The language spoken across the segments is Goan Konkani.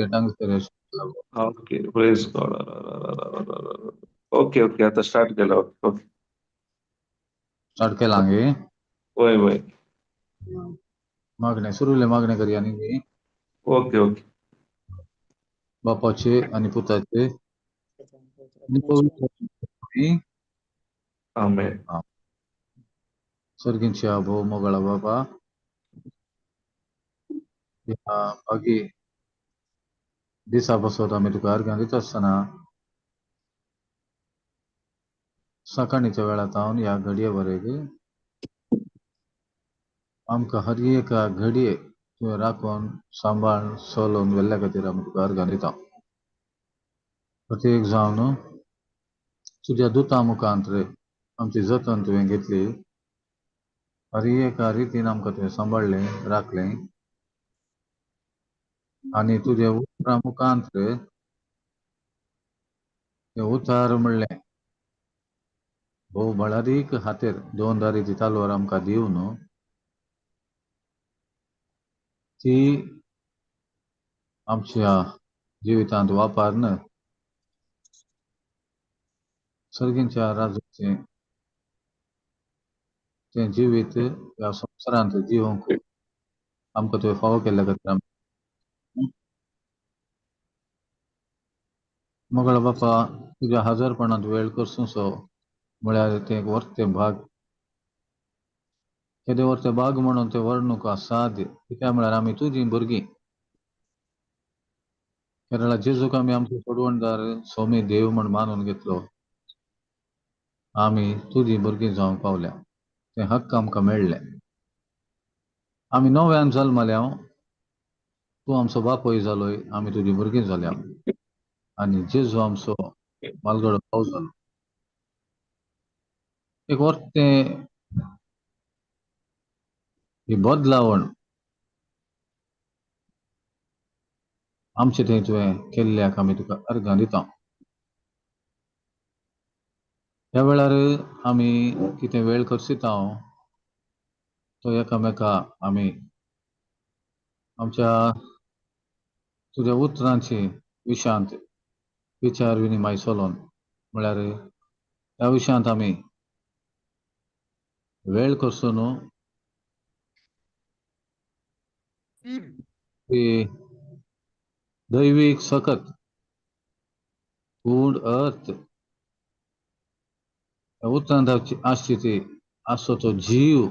Okay, praise God. Okay okay, आता स्टार्ट केला. Okay okay. स्टार्ट केला गे? वय वय. मागणे सुरुले, मागणे करूया न्ही. Okay okay. बापाचे आणि पुताचे आणि पवित्र आत्म्याचे. आमेन. सर्गींच्या भोव मोगळा बाबा, ह्या बागी दिसा पासत आमी तुका अर्घां दिता आसतना सकाळीच्या वेळार तावन ह्या घडये वरेग आमकां हर एका घडये तुवें राखून सांबाळ चलोवन व्हेल्ल्या खातीर आमी तुका अर्घां दिता. प्रत्येक जावन तुज्या दुता मुखांत आमची जतन तुवें घेतली, हर एका रितीन आमकां तुवें सांबाळ्ळें, राखलें आनी तुज्या उतरां मुखांत तें उतार म्हणलें भोव बळादीक खातीर दोन दारी ती तालवार आमकां दिवन ती आमच्या जिवितांत वापरून सर्गींच्या राजाचें तें जिवीत ह्या संवसारांत जिवंक आमकां तुवें फावो केल्ल्या खातीर आमी मोगळा बापा, तुज्या हजारपणांत वेळ करसो म्हळ्यार तें एक वर्तें भाग, केदें वर्तें भाग म्हणून तें वर्णूक असाध्य. कित्याक म्हळ्यार आमी तुजीं भुरगीं. केरळा जेजूक आमी आमचो सोडवणदार स्वामी देव म्हण मानून घेतलो, आमी तुजीं भुरगीं जावंक पावल्या, तें हक्क आमकां मेळ्ळें. आमी नव्यान जल्मल्या, तूं आमचो बापूय जालोय, आमी तुजीं भुरगीं जाल्या आनी जेजू आमचो मालगडो भाव जालो. एक वर्तें ही बदलावण आमचे थंय तुवें केल्ल्याक आमी तुका अर्घां दिता. ह्या वेळार आमी कितें वेळ खर्चिता तो एकामेका आमी आमच्या तुज्या उतरांची विशांत विचार विनिमय चलोवन म्हळ्यार ह्या विशयांत आमी वेळ करचो न्हू ती दैवीक सकत गूढ अर्थ उतरांत आसची ती आसचो तो जीव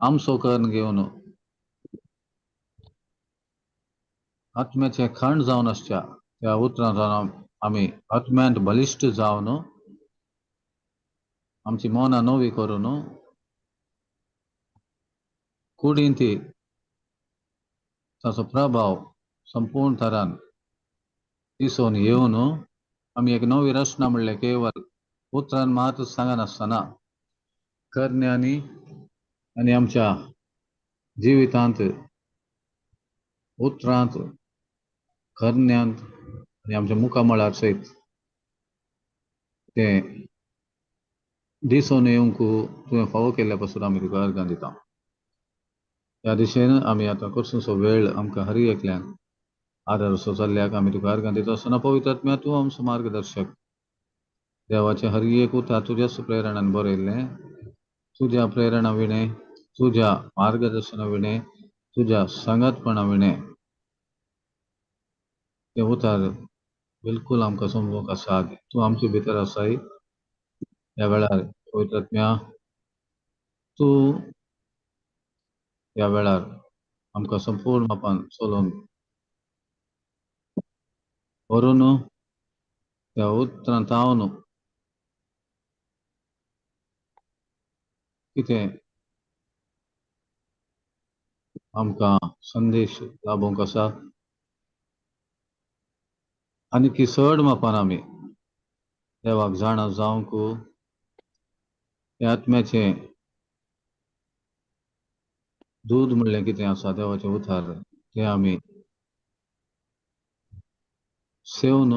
आमचो करून घेवन आत्म्याचें खंड जावन आसच्या त्या उतरांत आमी आत्म्यांत बलिश्ट जावन आमची मनां नवी करून कुडीन ती ताचो प्रभाव संपूर्ण थरान दिसून येवन आमी एक नवी रचना म्हणल्यार केवल उतरान मात सांगनासतना करण्यांनी आनी आमच्या जिवितांत उतरांत करण्यांत आनी आमच्या मुखामळार सयत तें दिसून येवंक तुवें फावो केल्ल्या पासून आमी तुका अर्गां दिता. ह्या दिशेन आमी आतां करसो वेळ आमकां हरी एकल्यान आदार असो जाल्ल्याक आमी तुका अर्गां दिता आसतना पवित्र आत्म्या तूं आमचो मार्गदर्शक. देवाचें हर एक उतर तुज्याच प्रेरणान बरयल्लें, तुज्या प्रेरणा विणें, तुज्या मार्गदर्शना विणें, तुज्या सांगातपणा विणें तें उतर बिलकूल आमकां समजूंक आसा. तूं आमचे भितर आसाय. ह्या वेळार पवित्र आत्म्या तूं ह्या वेळार आमकां संपूर्ण मापान चलोवन व्हरून त्या उतरांत हांव कितें आमकां संदेश लाभोवंक आसा आनी की चड मापान आमी देवाक जाणा जावंक त्या आत्म्याचें दूद म्हणलें कितें आसा देवाचें उतार तें आमी सेवन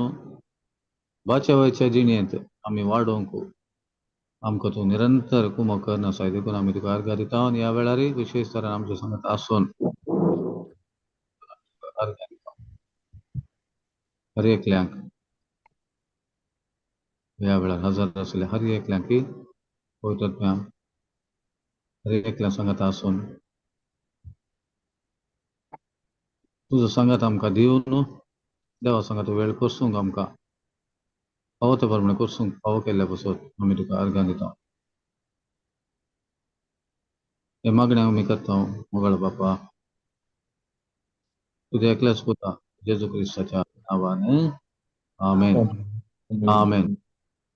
बाच्यावयच्या जिणेंत आमी वाडोवंक आमकां तूं निरंतर कुमक करनासाय. देखून आमी तुका अर्घां दिता आनी ह्या वेळारय विशेश तरान आमच्या सांगात आसून अर्घां दिता. हर एकल्यांक ह्या वेळार हजर आसले हर एकल्यांक पवित्र हर एकल्या सांगात आसून तुजो सांगात आमकां दिवन देवा सांगात वेळ कोसूंक आमकां फावो ते प्रमाणे कोसूंक फावो केल्ल्या पासत आमी तुका अर्गां दिता. हे मागणें आमी करता मोगाळ बापा तुज्या एकल्याच पुता जेजू क्रिस्ताच्या नांवान, आमेन. आमेन,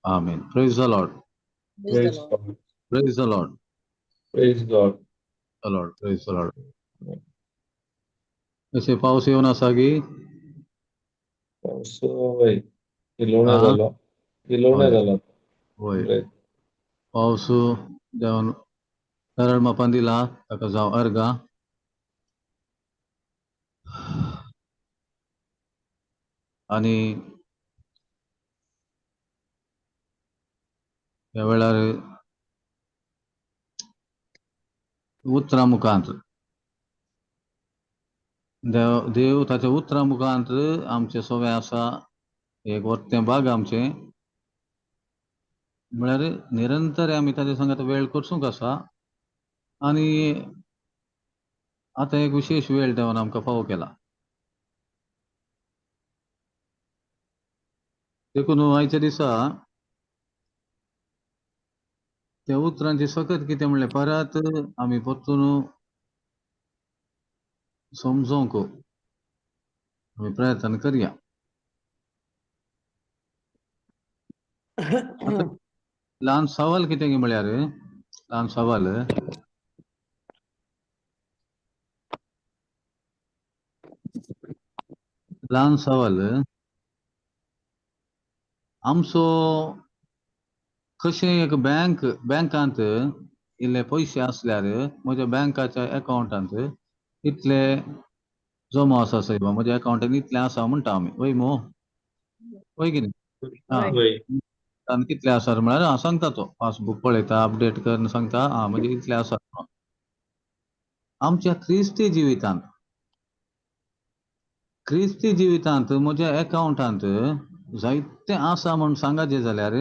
आमेन. Praise the Lord. Praise God. Praise the Lord. Praise God. The Lord. Praise the Lord. अशें पावस येवन आसा की? पावस वय इलोणे जालो, इलोणे जालो. वय, पावस देवान सरळ मापान दिला, ताका जावं अर्गां. आनी ह्या वेळार उतरां मुखांत देव देव ताच्या उतरां मुखांत आमचें सवें आसा एक वर्तें बाग आमचें, म्हळ्यार निरंतर आमी ताचे सांगात वेळ करसूंक आसा. आनी आतां एक विशेश वेळ देवान आमकां फावो केला. देखून आयच्या दिसा त्या उतरांची सकत कितें म्हणलें परत आमी परतून समजोवंक आमी प्रयत्न करया. ल्हान सवाल कितें म्हळ्यार, ल्हान सवाल ल्हान सवाल आमचो कशें एक बँक बँकांत इल्ले पयशे आसल्यार म्हज्या बँकाच्या एकावंटांत इतले जमो आसा सायबा, म्हज्या एकावंटांत इतले आसा म्हणटा आमी, वय मो वय कितें? आं, कितले आसा म्हळ्यार हांव सांगता, तो पासबूक पळयता, अपडेट करून सांगता, आं म्हणजे इतले आसा. आमच्या क्रिस्ती जिवितांत, क्रिस्ती जिवितांत म्हज्या एकावंटांत जायते आसा म्हूण सांगाचें जाल्यार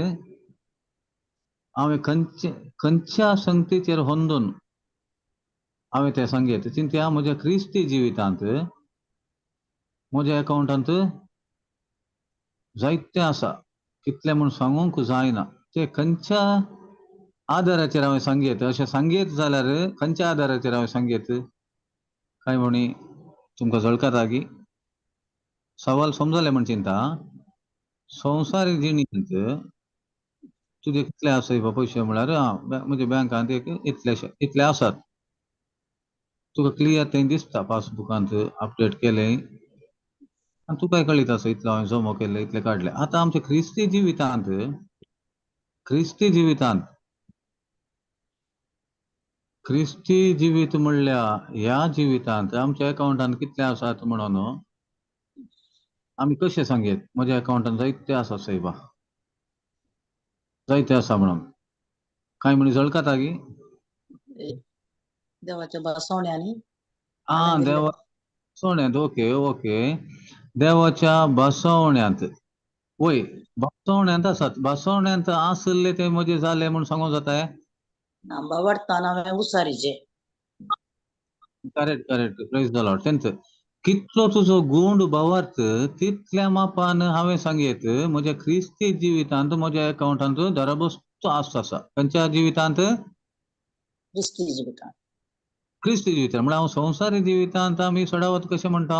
हांवें खंयचे खंयच्या संगतीचेर होंदून हांवें तें सांगयत? चिंत्या म्हज्या क्रिस्ती जिवितांत म्हज्या एकावंटांत जायते आसा, कितलें म्हूण सांगूंक जायना, ते खंयच्या आदाराचेर हांवें सांगयत? अशें सांगयत जाल्यार खंयच्या आदाराचेर हांवें सांगयत? काय म्हणी तुमकां जळकाता की सवाल समजलें म्हण चिंता? संवसारीक जिणेंत तुजे कितले आसा पयशे म्हळ्यार आं म्हज्या बँकांत एक इतलेशे इतले आसात, तुका क्लियर थंय दिसता पासबुकांत अपडेट केलें आनी तुकाय कळीत आसा इतलो हांवें जमो केल्ले, इतले काडले. आतां आमच्या क्रिस्ती जिवितांत, क्रिस्ती जिवितांत, क्रिस्ती जिवीत म्हणल्या ह्या जिवितांत आमच्या एकावंटांत कितले आसात म्हणून आमी कशें सांगयत? म्हज्या एकावंटांत जायते आसा सायबा, जायते आसा म्हणून काय म्हणी जळकाता की? देवाच्या बसवण्यांनी. आं, देवा बसवण्यांत, ओके ओके, देवाच्या बसवण्यांत, वय बसवण्यांत आसात. बसवण्यांत आसले ते म्हजे जाले म्हूण सांगूंक जाता? बावडताना हांवें उसारीचे. Correct correct, praise the Lord. तेंच कितलो तुजो गूंड भावार्थ तितल्या मापान हांवें सांगयत म्हज्या क्रिस्ती जिवितांत म्हज्या एकावंटांत दरबस्तो आस्त आसा. खंयच्या जिवितांत? क्रिस्ती जिवितांत. क्रिस्ती जिवितांत म्हळ्यार हांव संवसारी जिवितांत आमी चडावत कशें म्हणटा,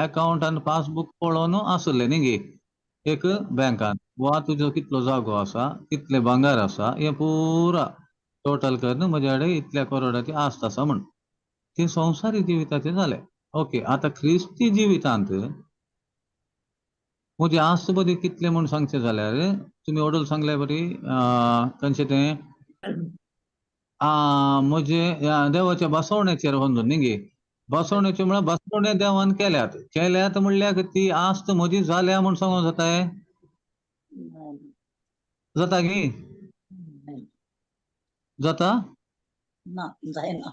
एकावंटान पासबूक पळोवन आसलें न्ही गे एक बँकांत वा तुजो कितलो जागो आसा, कितले भांगर आसा, हें पुरा टोटल करून म्हज्या कडेन इतल्या करोडाची आस्त आसा म्हण. तें संवसारी जिविताचें जालें. ओके, आतां क्रिस्ती जिवितांत म्हजी आस्त बरी कितलें म्हूण सांगचें जाल्यार तुमी ओडूल सांगले बरी खंयचें तें म्हजे देवाच्या बसवण्याचेर होंदून न्ही गे. बसवण्याचे म्हळ्यार बसवणे देवान केल्यात, केल्यात म्हणल्यार ती आस्त म्हजी जाल्या म्हूण सांगूंक जाता? जाता की जाता? ना, जायना.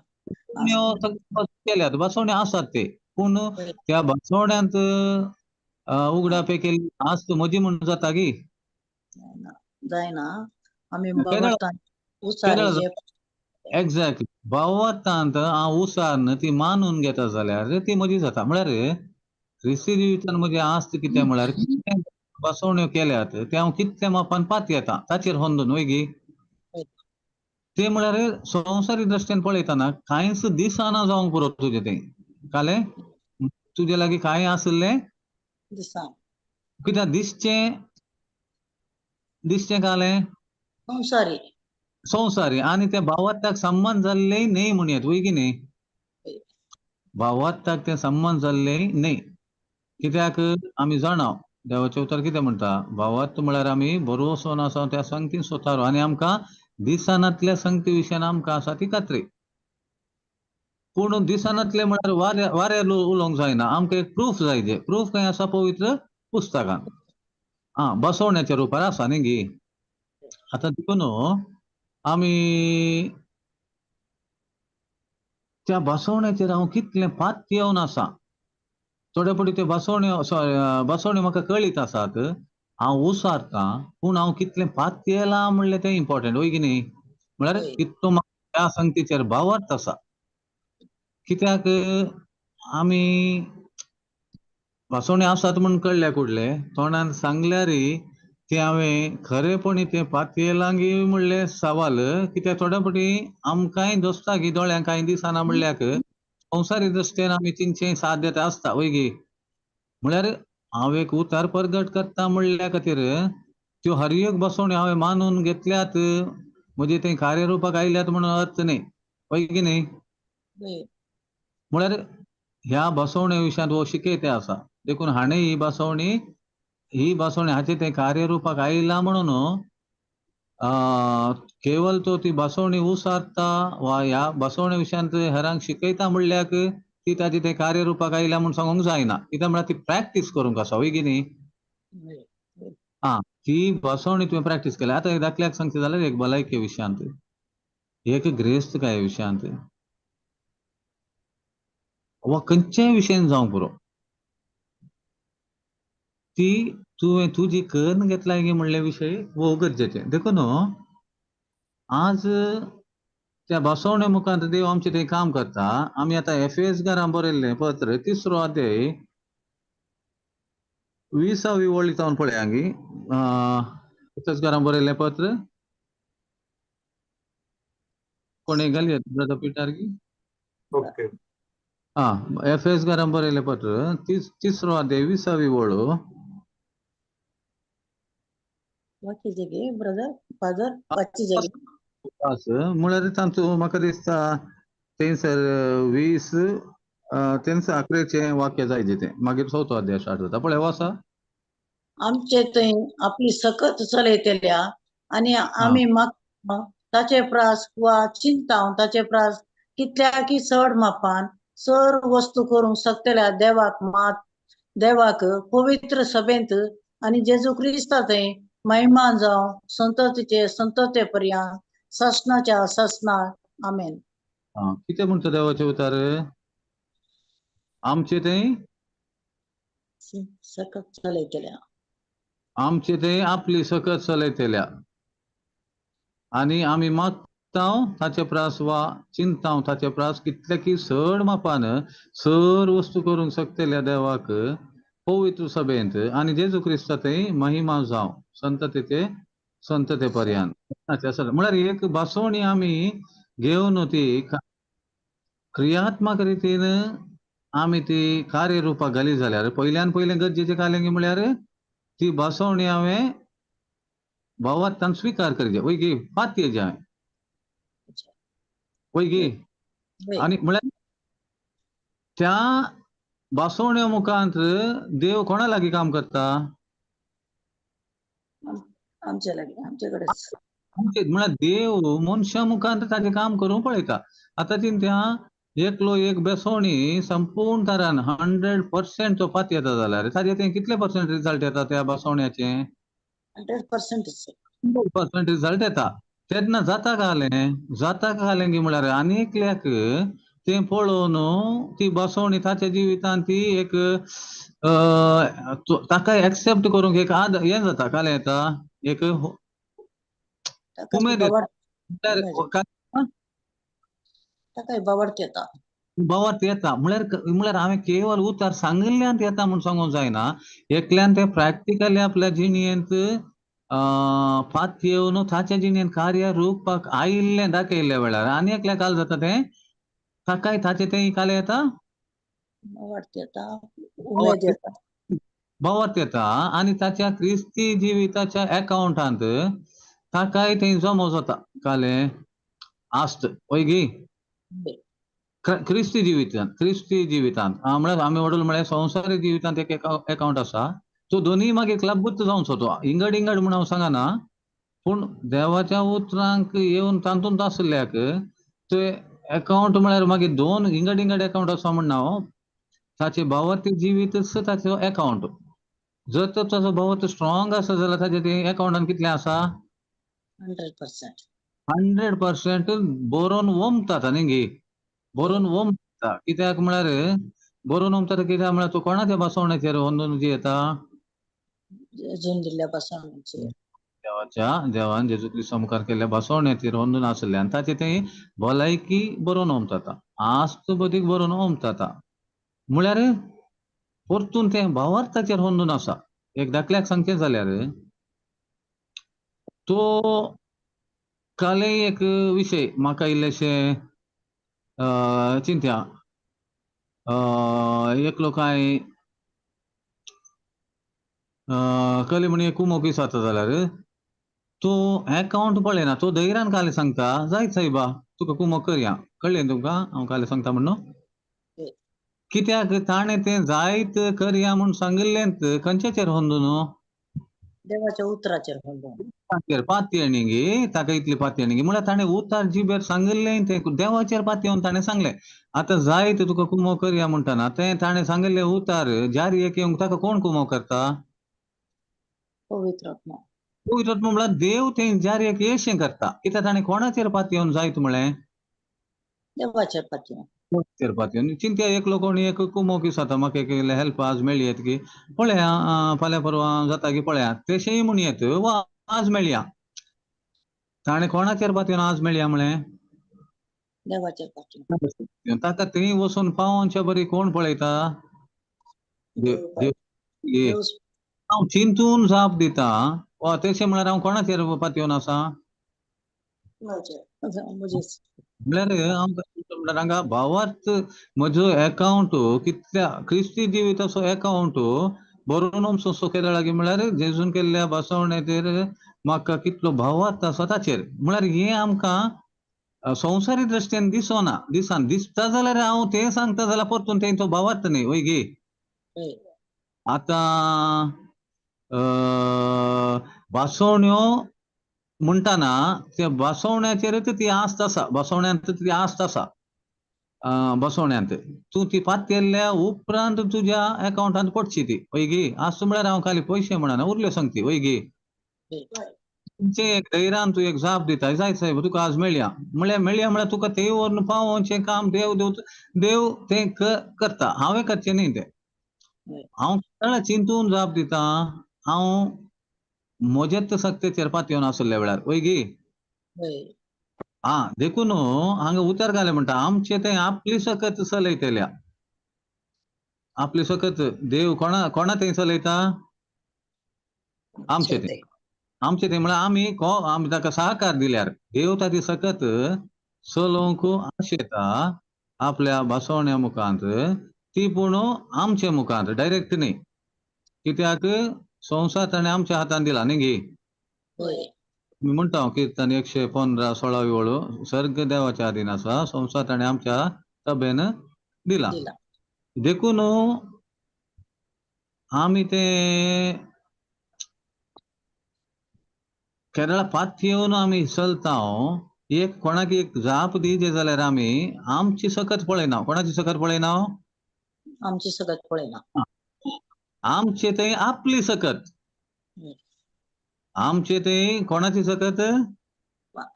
केल्यात बसवणे आसात ते, पूण त्या बसवण्यांत उगडापे केल्ली आस्त म्हजी म्हूण जाता गी? जायना, जायना. आमी केदळ भावार्थान केदळ उसारीचे. एक्झॅक्टली, भावार्थांत हांव उसार्न ती मानून घेता जाल्यार ती म्हजी जाता. म्हळ्यार क्रिस्ती जिवितान म्हजी आस्त कितें म्हळ्यार कितलें बसवण्यो केल्यात ते हांव कितल्या मापान पातयेता ताचेर होंदून, वय गी? ते म्हळ्यार संवसारी दृश्टीन पळयतना कांयच दिसना जावंक पुरो तुजें तें कालें तुजे लागीं कांय आसलें दिसा. कित्याक दिसचें, दिसचें कालें संवसारी. संवसारी आनी त्या भावार्थाक संबंद जाल्लें न्हय म्हणयेत, वय की न्ही? भावार्थाक तें संबंद जाल्लें न्हय. कित्याक आमी जाणा देवाचें उतर कितें म्हणटा, भावार्थ म्हळ्यार आमी बरोसो आसा त्या संगतीन सोतारो आनी आमकां दिसनातल्या संगती विशयान आमकां आसा ती खात्री. पूण दिसनातलें म्हळ्यार वाऱ्या वाऱ्यार उलोवंक जायना, आमकां एक प्रूफ जाय. जे प्रूफ खंय आसा? पवित्र पुस्तकान, आं, बसवण्याच्या रुपार आसा न्ही गी? आतां देखून आमी त्या बसवण्याचेर हांव कितलें पातयेवन आसा. थोडे फावटी त्यो बसवण्यो, सॉरी, बसवण्यो म्हाका कळीत आसात, हांव उसारतां, पूण हांव कितलें पातयेलां म्हणलें तें इम्पॉर्टंट, वय की न्ही? म्हळ्यार कितलो म्हाका त्या संगतीचेर भावार्थ आसा. कित्याक आमी बसवणे आसात म्हूण कळ्ळ्या कुडले तोंडान सांगल्यारय ते हांवें खरेपणी तें पातयेलां गी म्हणलें सवाल. कित्याक थोड्या फावटी आमकांय दोसता की दोळ्यांक कांय दिसना म्हणल्याक संवसारी दृश्टीन आमी चिंतचें साध्यता आसता, वय गी? म्हळ्यार हांव एक उतार परगट करता म्हणल्या खातीर त्यो हर एक बसवण्यो हांवें मानून घेतल्यात, म्हजे थंय कार्यरुपाक आयल्यात म्हणून अर्थ न्ही, वय की न्ही? म्हळ्यार ह्या बसवणे विशयांत हो शिकयते आसा. देखून हाणें ही बसवणी, ही बसवणी हाचें तें कार्यरुपाक आयलां म्हणून केवल तो ती बसवणी उसारता वा ह्या बसवणे विशयांत हेरांक शिकयता म्हणल्याक ती ताची तें कार्यरुपाक आयल्या म्हूण सांगूंक जायना. कित्याक म्हळ्यार ती प्रॅक्टीस करूंक आसा, वय की न्ही? आं, ती बसवणी तुवें प्रॅक्टीस केल्या. आतां एक दाखल्याक सांगचें जाल्यार एक भलायके विशयांत, एक ग्रेस्तकाये विशयांत वा खंयच्याय विशयान जावंक पुरो, ती तुवें तुजी करून घेतलाय गी म्हणले विशय हो गरजेचें. देखून आज त्या बसवणे मुखार देव आमचें थंय काम करता. आमी आतां एफएस घरां बरयल्लें पत्र 3रो अध्याय 20वी वळी जावन पळया गी. एफएस घरां बरयल्लें पत्र कोणें घाली ब्रदर पिटर गी? ओके. आं, एफएस घरां बरयल्लें पत्र 3रो अध्याय 20वी वळ. वाचीचे गे ब्रदर, फादर वाचीचे गे. म्हळ्यार तांचो म्हाका दिसता थंयसर 20 तेंच आकरेचें वाक्य जाय तें, मागीर 4थो अध्याय स्टार्ट जाता. पळय आसा, आमचे थंय आपली सकत चलयतल्या आनी आमी मागता ताचे प्रास वा चिंता ताचे प्रास कितल्याकी चड मापान सर वस्तू करूंक शकतल्या देवाक मात, देवाक पवित्र सभेंत आनी जेजू क्रिस्ता थंय महिमा जावं संततीचे संतते पर्यंत ससनाच्या ससना. आमेन. कितें म्हणटा देवाचें उतार? आमचे थंय सकत चलयतल्या, आमचे थंय आपली सकत चलयतल्या आनी आमी मागता ताचे प्रास वा चिंता ताचे प्रास कितले की चड मापान सर वस्तू करूंक शकतल्या देवाक पवित्र सभेंत आनी जेजू क्रिस्ता थंय महिमा जावं संततेचे संतते पर्यंत. म्हळ्यार एक बसवणी आमी घेवन ती क्रियात्मक रितीन आमी ती कार्यरुपाक घाली जाल्यार पयल्यान पयलें गरजेचें कालें म्हळ्यार ती बसवणी हांवें भावार्थान स्विकार करचे, वय गी? पातयेचें हांवें, वय गी? आनी म्हळ्यार त्या बसवण्या मुखांत देव कोणा लागीं काम करता? आमचे लागीं, आमचे कडेच. म्हळ्यार देव मनशा मुखांत ताचें काम करूंक पळयता. आतां चिंत्या एकलो एक बेसवणी संपूर्ण तरान 100% तो पातयेता जाल्यार ताजें तें कितले पर्संट रिजल्ट येता त्या बसवण्याचें? 100%. 100% रिजल्ट येता. तेन्ना जाता कालें, जाता कालें गी म्हळ्यार आनी एकल्याक तें पळोवन ती बसवणी ताच्या जिवितांत ती एक ताका एक्सेप्ट करूंक एक आद हें जाता, कालें येता एक उमेद येता, ताका बावडत येता, बावत येता. म्हळ्यार म्हळ्यार हांवें केवल उतार सांगिल्ल्यान येता म्हूण सांगूंक जायना, एकल्यान तें प्रॅक्टिकली आपल्या जिणेंत फात येवन ताच्या जिणेंत कार्य रोखपाक आयिल्लें दाखयल्ल्या वेळार आनी एकल्या काल जाता तें ताकाय ताचें तें कालें येता, बावडत येता, उमेद येता, बावत येता आनी ताच्या क्रिस्ती जिविताच्या एकावंटांत ताकाय तें जमो जाता कालें आस्त वय गी. क्रिस्ती जिवितांत, क्रिस्ती जिवितांत म्हळ्यार आमी वडील म्हळ्यार संवसारीक जिवितांत एक एकावंट आसा, तो दोनूय मागीर क्लबूच जावचो, तो इंगड इंगड म्हूण हांव सांगना, पूण देवाच्या उतरांक येवन तातूंत आशिल्ल्याक ते एकावंट म्हळ्यार मागीर दोन इंगड इंगड एकावंट आसा म्हण हांव ताचे भावार्थ जिवीतच ताचो एकावंट, जर तर ताचो भावार्थ स्ट्रॉंग आसा जाल्यार ताचे ते एकावंटान कितलें आसा 100%, 100% बरोवन वमता न्ही गी, बरोवन वमता. कित्याक म्हळ्यार बरोवन वमता कित्याक म्हळ्यार तूं कोणाच्या बसवण्याचेर अंदून जी येता जेजून दिल्ल्या बसवण्याचेर, देवाच्या देवान जेजू क्रिस्ता मुखार केल्ल्या बसवण्याचेर अंदून आसले आनी ताचे तें भलायकी बरोवन ओमता, आस्त बदीक बरोवन ओमता. म्हळ्यार परतून तें भावार्थाचेर अंदून आसा. एक धाकल्याक सांगचें जाल्यार तो कालय एक विशय म्हाका इल्लेशें चिंत्या, एकलो कांय कली म्हण एक कुमोक जाता जाल्यार तो एकावंट पळयना, तो धैर्यान काल सांगता जायत सायबा तुका कुमोक करया, कळ्ळें तुमकां हांव काल सांगता म्हण न्हू, कित्याक ताणें तें जायत करया म्हूण सांगिल्लें खंयचेचेर अंदून देवाच्या उतराचेर अंदून, पातयेणी गी, ताका इतली पातयेणी गी म्हळ्यार ताणें उतार जिबेर सांगिल्लें तें देवाचेर पातयेवन ताणें सांगलें आतां जायत तुका कुमो करया म्हणटाना तें ताणें सांगिल्लें उतार जारी एक येवंक ताका कोण कुमो करता, पवित्र आत्मा, पवित्र आत्मा म्हळ्यार देव तें जारी एक येशें करता, कित्याक ताणें कोणाचेर पातयेवन जायत म्हळें देवाचेर पातयेवन, देवाचेर पातयेवन. चिंत्या एकलो कोण एक कुमो किस जाता म्हाका एक हेल्प आज मेळ्ळी येत की पळया फाल्यां परवां जाता की पळया तेशेंय म्हूण येत वा आज मेळया, ताणें कोणाचेर पातयेवन आज मेळया म्हळें देवाचेर पातयेवन, ताका थंय वचून पावोवच्या बरी कोण पळयता, हांव चिंतून जाप दिता वा तेशें म्हळ्यार हांव कोणाचेर पातयेवन आसा म्हळ्यार हांव म्हळ्यार हांगा भावार्थ म्हजो एकावंट कितल्या क्रिस्ती जिविताचो एकावंट बरोवन सोंसो केल्या लागीं म्हळ्यार जेजून केल्ल्या बसवण्याचेर म्हाका कितलो भावार्थ आसा ताचेर, म्हळ्यार हें आमकां संवसारी दृश्टीन दिसना, दिसान दिसता जाल्यार हांव तें सांगता जाल्यार परतून तें तो भावार्थ न्ही वय गी. आतां बसवण्यो म्हणटाना त्या बसवण्याचेरच ती आस्त आसा, बसवण्यांत ती आस्त आसा, बसवण्यांत तूं ती पातयेल्ल्या उपरांत तुज्या एकावंटांत पडची ती वय गी. आस्त म्हळ्यार हांव खाली पयशे म्हणना उरल्यो सांगती वय गी. तुमचें एक धैर्यान तूं एक जाप दिता जायत साहेब तुका आज मेळया म्हळ्यार मेळया म्हळ्यार तुका तें व्हरून पावोवचें काम देव देव देव तें करता, हांवें करचें न्ही तें, हांव सगळें चिंतून जाप दिता, हांव म्हजेच सक्तेचेर पातयेवन आशिल्ल्या वेळार वय गी. आं देखून हांगा उतर घालें म्हणटा आमचें तें आपली सकत चलयतल्या, आपली सकत देव कोणा कोणा थंय चलयता आमचें तें, आमचें तें म्हळ्यार आमी आमी ताका सहकार दिल्यार देव ताची सकत चलोवंक आशेता आपल्या बसवण्या मुखांत, ती पूण आमच्या मुखांत डायरेक्ट न्ही, कित्याक संवसार ताणें आमच्या हातान दिला न्ही गी. म्हणटा हांव किर्तन 115 16वी वळू सर्ग देवाच्या आदीन आसा, संवसार ताणें आमच्या तबेन दिला, देखून आमी ते केरळा पातयेवन आमी चलता. एक कोणाक एक जाप दिजे जाल्यार आमी आमची सकत पळयना, कोणाची सकत पळयना, आमची सकत पळयना, आमचे ते आपली सकत, आमचे ते कोणाची सकत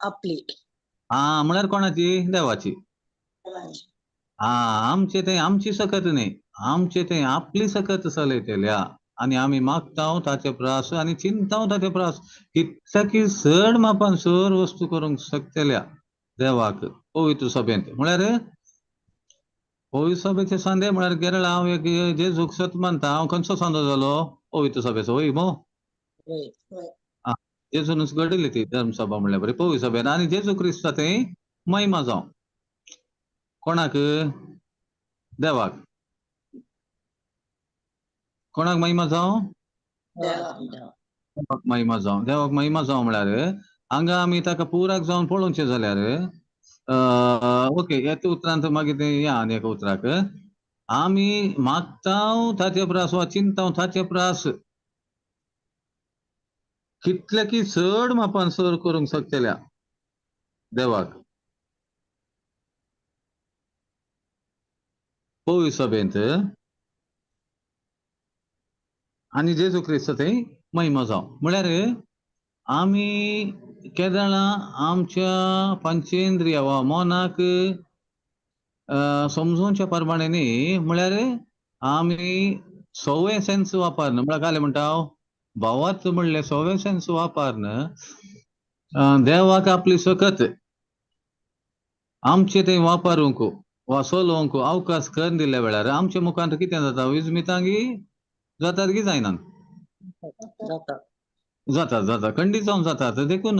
आपली, हा म्हळ्यार कोणाची, देवाची. आमचे थंय आमची सकत न्ही, आमचे थंय आपली सकत चलयतल्या आनी आमी मागता ताचे प्रास आनी चिंताव ताचे प्रास कितकी चड मापान सर वस्तू करूंक शकतल्या देवाक पवित्र सभेंत. म्हळ्यार पवित्र सभेचे सांदे म्हळ्यार केरळ हांव एक जेजूक सत मानता, हांव खंयचो सांदो जालो? पवित्र सभेचो. वय मो जेजूनच घडयली ती धर्मसभा म्हणल्यार बरी पवित्र सभेन. आनी जेजू क्रिस्ता थंय महिमा जावं कोणाक? देवाक. कोणाक महिमा जावं? देवाक महिमा जावं. देवाक महिमा जावं म्हळ्यार हांगा आमी ताका पुराक जावन पळोवचें जाल्यार ओके येता उतरांत मागीर तें या आनी एका उतराक आमी मागता ताचे प्रास वा चिंताव ताचे प्रास कितले की चड मापान सर करूंक शकतल्या देवाक पवित्र सभेंत आनी जेजू क्रिस्त थंय महिमा जावं. म्हळ्यार आमी केदळां आमच्या पंचेंद्रिया वा मनाक समजोवच्या प्रमाणे न्ही, म्हळ्यार आमी सवे सेन्स वापरना. म्हळ्यार कालें म्हणटा हांव भावार्थ म्हणलें सवे सेन्स वापरना देवाक आपली सकत आमचे थंय वापरूंक वा चलोवंक अवकाश करून दिल्ल्या वेळार आमच्या मुखांत कितें जाता? विजमितांगी जातात की जायना? जाता जाता खंडीत जावन जाता. देखून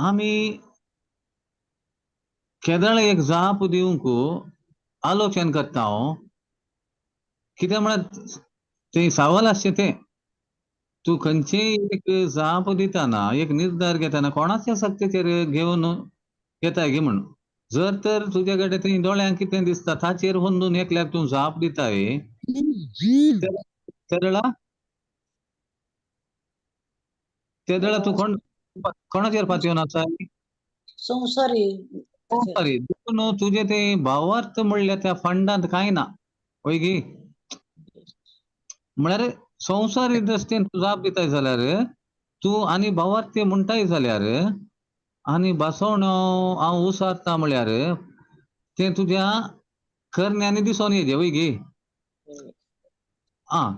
आमी केदळ एक जाप दिवंक आलोचन करता. हांव कितें म्हळ्यार तें सवाल आसचें तें तूं खंयचेय एक जाप दितना एक निर्धार घेतना कोणाच्या सक्तेचेर घेवन घेताय गे म्हण. जर तर तुज्या कडेन थंय दोळ्यांक कितें दिसता ताचेर होंदून एकल्याक तूं जाप दिताय तेदळा तेदळा तूं कोण कोणाचेर पातयेवन आसा? संवसारी. संवसारी. देखून तुजें तें भावार्थ म्हणल्यार त्या फंडांत कांय ना. वय गी? म्हळ्यार संवसारी दृश्टीन तूं जाप दिताय जाल्यार तूं आनी भावार्थ म्हणटाय जाल्यार आनी बसवण हांव उसारता म्हळ्यार तें तुज्या करण्यांनी दिसोन येजे. वय गी? आं,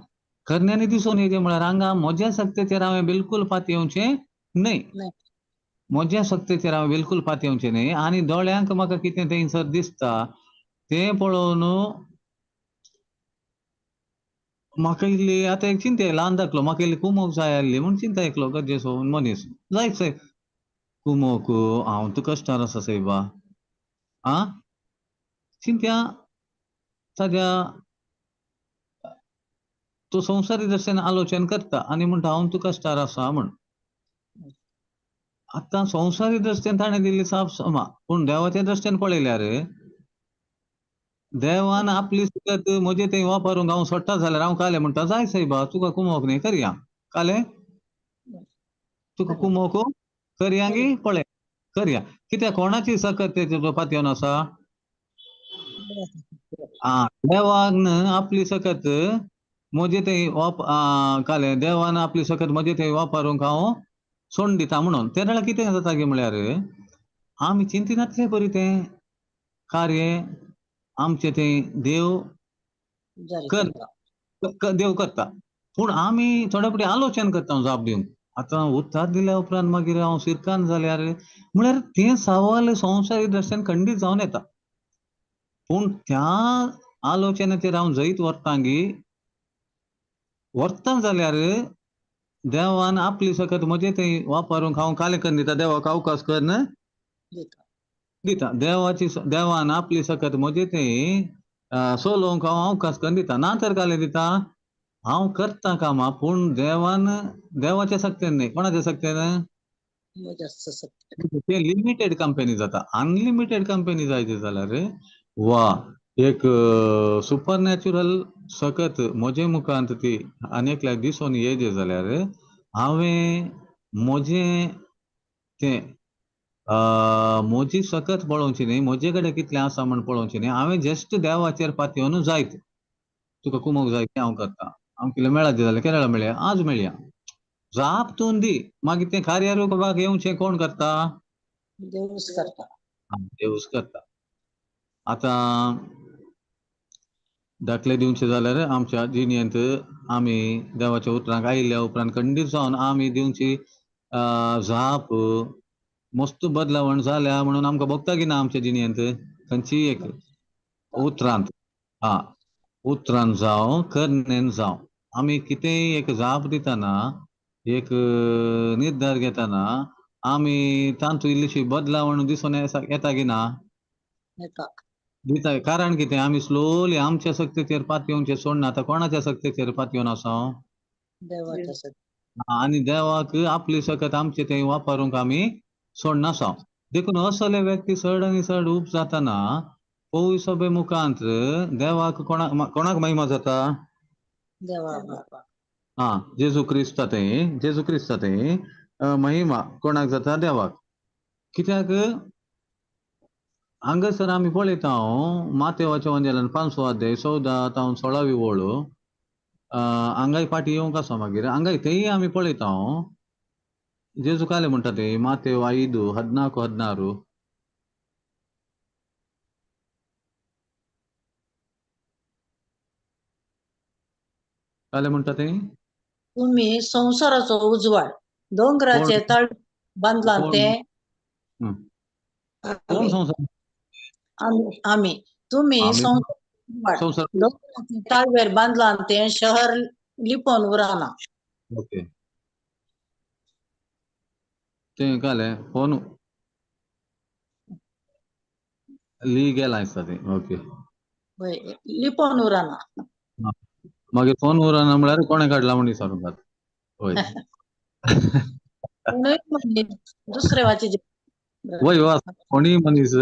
करण्यांनी दिसोन येजे म्हळ्यार हांगा म्हज्या सक्तेचेर हांवें बिलकूल पातयेवचें न्हय. म्हज्या सक्तेचेर हांवें बिलकूल पातयेवचें न्हय. आनी दोळ्यांक म्हाका कितें थंयसर दिसता तें पळोवन म्हाका इल्ली आतां एक चिंता ल्हान दाखलो म्हाका इल्ली कुमोक जाय आसली म्हूण चिंता एकलो गरजेचो मनीस जायत सायब कुमोक हांव तुका कश्टार आसा सायबा. आं, चिंत्या ताज्या तो संवसारी दृश्टीन आलोचन करता आनी म्हणटा हांव तुका कश्टार आसा म्हण. आतां संवसारी दृश्टीन ताणें दिल्ली साप समा, पूण देवाच्या दृश्टीन पळयल्यार देवान आपली सकत म्हजे थंय वापरूंक हांव सोडटा जाल्यार हांव कालें म्हणटा जाय सायबा तुका कुमोक न्ही करया. कालें तुका कुमोक करया गी पळय करया. कित्याक कोणाची सकत तेजेर पातयेवन आसा? आं, देवान आपली सकत म्हजे थंय कालें देवान आपली सकत म्हजे थंय वापरूंक हांव सोडून दिता म्हणून. ते वेळार कितें जाता की म्हळ्यार आमी चिंतिनातले बरी तें कार्य आमचें तें देव देव करता. पूण आमी थोडे फावटी आलोचन करता जाप दिवंक. आतां उतार दिल्या उपरांत मागीर हांव सिरकान जाल्यार म्हळ्यार तें सवाल संवसारी दृश्टीन खंडीत जावन येता. पूण त्या आलोचनाचेर हांव जैत व्हरता गी व्हरता जाल्यार देवान आपली सकत म्हजें थंय वापरूंक हांव कालें करून दिता, देवाक अवकाश करून दिता. देवाची देवान आपली सकत म्हजें थंय सोलोवंक हांव अवकाश करून दिता. ना तर कालें दिता हांव करता कामां, पूण देवान देवाच्या सक्तेन न्हय. कोणाच्या सक्तेन? तें लिमिटेड कंपनी जाता. अनलिमिटेड कंपनी जायते जाल्यार वा एक सुपर नॅचरल सकत म्हजे मुखांत ती आनी एकल्याक दिसून येजे जाल्यार हांवें म्हजें तें म्हजी सकत पळोवची न्ही, म्हजे कडेन कितलें आसा म्हण पळोवचें न्ही. हांवें जस्ट देवाचेर पातयेवन जायत तुका कुमोक जाय तें हांव करता. हांव कितें मेळत जाल्यार केरळा मेळया, आज मेळया, जाप तूं दी. मागीर तें कार्यारूपाक येवचें कोण करता? देवूच करता. देवूच करता. आतां दाखले दिवचे जाल्यार आमच्या जिणेंत आमी देवाच्या उतरांक आयिल्ल्या उपरांत खंडीत जावन आमी दिवची जाप मस्त बदलावण जाल्या म्हणून आमकां भोगता की ना आमच्या जिणेंत खंयचीय एक उतरांत, हा उतरान जावं करणेन जावं, आमी कितेंय एक जाप दितना, एक निर्धार घेतना आमी तातूंत इल्लीशी बदलावण दिसून येता की ना? दिता. कारण कितें, आमी स्लोली आमच्या शक्तीचेर पातयेवचें सोडना. आतां कोणाच्या शक्तीचेर पातयेवन आसा? आनी देवाक आपली शकत आमचे थंय वापरूंक आमी सोडनासा. देखून असले व्यक्ती चड आनी चड उप जातना पवित्र सभे मुखांत देवाक कोणाक महिमा जाता? देवाक. हा, जेजू क्रिस्ता थंय, जेजू क्रिस्ता थंय महिमा कोणाक जाता? देवाक. कित्याक हांगासर आमी पळयता मातेवाच्या वंदेलान 5 अध्याय 14 तावन 16 वळ, हांगाय फाटीं येवंक आसा. मागीर हांगाय थंय आमी पळयता जेजू काले म्हणटा ते मातेव 5 14 16. काले म्हणटा ते तुम्ही संवसाराचो उजवाड, दोंगराचे तळ बांदलां ते कोण संवसार? आमी तुम्ही संवसार दोंगराचे ताळवेर बांदलां ते शहर लिपोवन उरना. ओके, ते काले फोन ली गेला दिसता ते. ओके, लिपोवन उरना. मागीर फोन उरना म्हळ्यार कोणें काडला म्हूण विचारूंक जाता. हय, दुसरे वाचे वय वा कोणीय मनीस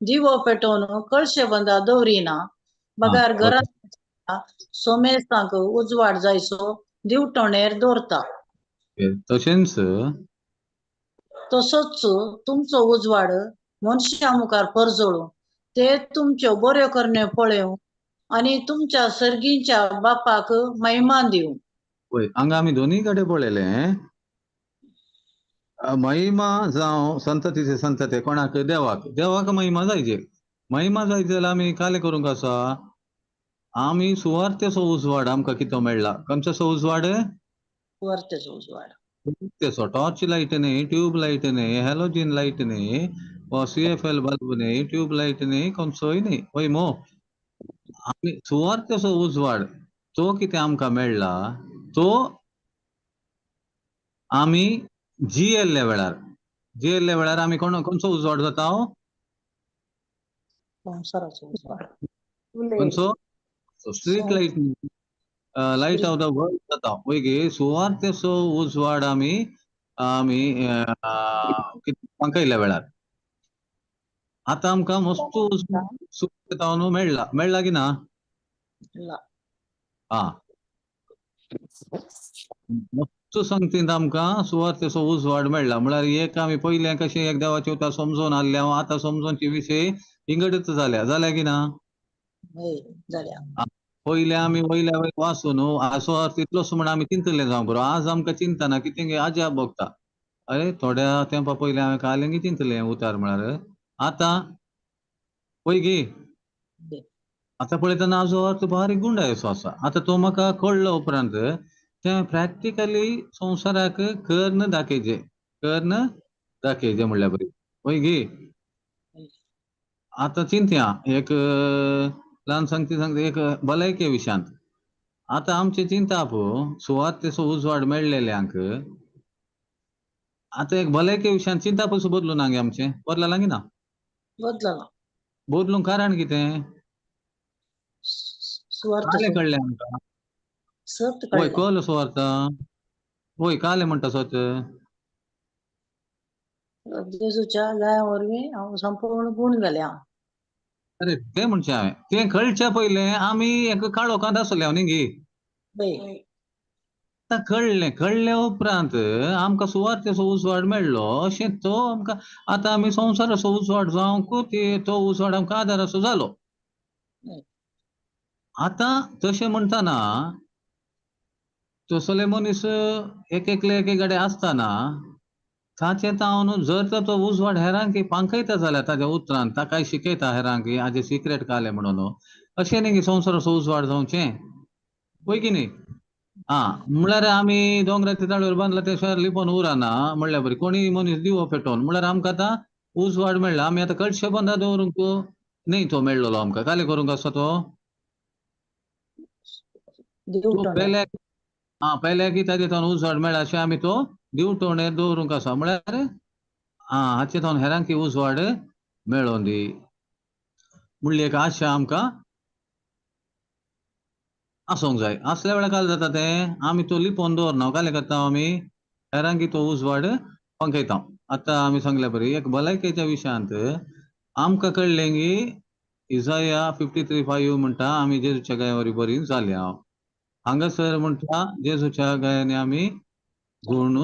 दिवो पेटोवन कळशे बंदा दवरिना, बगार घरांत सोमेस्तांक उजवाड जायसो दिवटणेर दवरता. तशेंच तसोच तुमचो उजवाड मनशा मुखार परजळूं, ते तुमच्यो बऱ्यो करण्यो पळोवं आनी तुमच्या सर्गीच्या बापाक महिमा दिवं. वय, हांगा आमी दोनूय कडेन पळयलें महिमा जावं संततीचे संतते कोणाक? देवाक. देवाक महिमा जायचे. महिमा जायचे जाल्यार आमी काले करूंक आसा? आमी सुवार्थेचो उजवाड आमकां कितें मेळ्ळा? खंयचो उजवाड? सुवार्थेचो उजवाड. सुवार्थेचो. टॉर्च लायट न्ही, ट्यूब लायट न्ही, हॅलोजीन लायट न्ही, वा CFL bulb न्ही, ट्यूब लायट न्ही, खंयचोय न्ही. वय मो, आमी सुवार्थेचो उजवाड तो कितें आमकां मेळ्ळा तो आमी जियेल्ल्या वेळार, जियेल्ल्या वेळार आमी कोण खंयचो उजवाड जाता? संवसाराचो उजवाड. खंयचो? Street light, light of the world जाता. वय गे, सुवार्थेचो उजवाड आमी आमी पांकयल्ल्या वेळार आतां आमकां मस्त उजवाड मेळ्ळा. मेळ्ळा की ना? हा, मस्त संगतींत आमकां सुवार्थेचो उजवाड मेळ्ळा. म्हळ्यार एक आमी पयलें कशें एक देवाचें उतर समजून आसलें, आतां समजूनची विशय इंगडच जाल्या. जाल्या की ना? पयलें आमी वयल्या वयर वाचून असो अर्थ इतलोच म्हण आमी चिंतलें जावं बरो. आज आमकां चिंतना कितें अजाप भोगता. अरे थोड्या तेंपा पयलें हांवें कालें चिंतलें उतार म्हळ्यार, आतां पळय गे आतां पळयतना हाजो अर्थ बारीक गुंडायसो आसा. आतां तो म्हाका कळ्ळो उपरांत तें प्रॅक्टिकली संवसाराक कर्ण दाखयचें, कर्ण दाखयचें म्हणल्यार बरी. वय गे, आतां चिंतया एक ल्हान सांगती सांगता एक भलायके विशयांत. आतां आमचें चिंताप सुवातेचो उजवाड मेळ्ळेल्यांक आतां एक भलायके विशयांत चिंतापसून बदलूं ना गे आमचें? बदललां की ना? बदललां. बदलूंक कारण कितें? कालें कळ्ळें आमकां. सत वय, कळ्ळें. कळ्ळो सुवार्थ. वय, कालें म्हणटा सत. जेजूच्या जाया वरवीं हांव संपूर्ण गुण जालें हांव. अरे तें म्हणचें हांवें, तें कळच्या पयलें आमी एक काळोखांत आसले न्ही गे. आतां कळ्ळें, कळ्ळें उपरांत आमकां सुवार्थेचो उजवाड मेळ्ळो. अशें तो आमकां आतां आमी संवसाराचो उजवाड जावंक तो उजवाड आमकां आदाराचो जालो. आतां तशें म्हणटना तसले मनीस एक एकले एक कडेन आसतना ताचें तावन जर तर तो उजवाड हेरांक पांखयता जाल्यार ताच्या उतरान ताकाय शिकयता हेरांक हाजें सिक्रेट कालें म्हणून, अशें न्ही की संवसाराचो उजवाड जावचें, पळय की न्ही. आं म्हळ्यार आमी दोंगराच्या ताळ्यार बांदला तें शहर लिपोवन उरना म्हणल्यार बरी कोणीय मनीस दिवो पेटोवन म्हळ्यार आमकां आतां उजवाड मेळ्ळा. आमी आतां कळशे बंदा दवरूंक न्ही तो मेळ्ळलो आमकां, काले करूंक आसा तो पेल्याक. आं पेल्याक ताजे तावन उजवाड मेळ्ळा अशें आमी तो दिवटोणेर दवरूंक आसा, म्हळ्यार आं हाचे तावन हेरांक उजवाड मेळोन दी म्हणली एक आशा आमकां आसूंक जाय. आसल्या वेळार काल जाता तें आमी तो लिपोवन दवरना, कालें करता आमी हेरांकी तो उजवाड पंखयता. आतां आमी सांगल्या बरी एक भलायकेच्या विशयांत आमकां कळ्ळें की इजाया 53:5 म्हणटा आमी जेजूच्या गायावरी बरी जाल्या. हांगासर म्हणटा जेजूच्या गायांनी आमी गुण.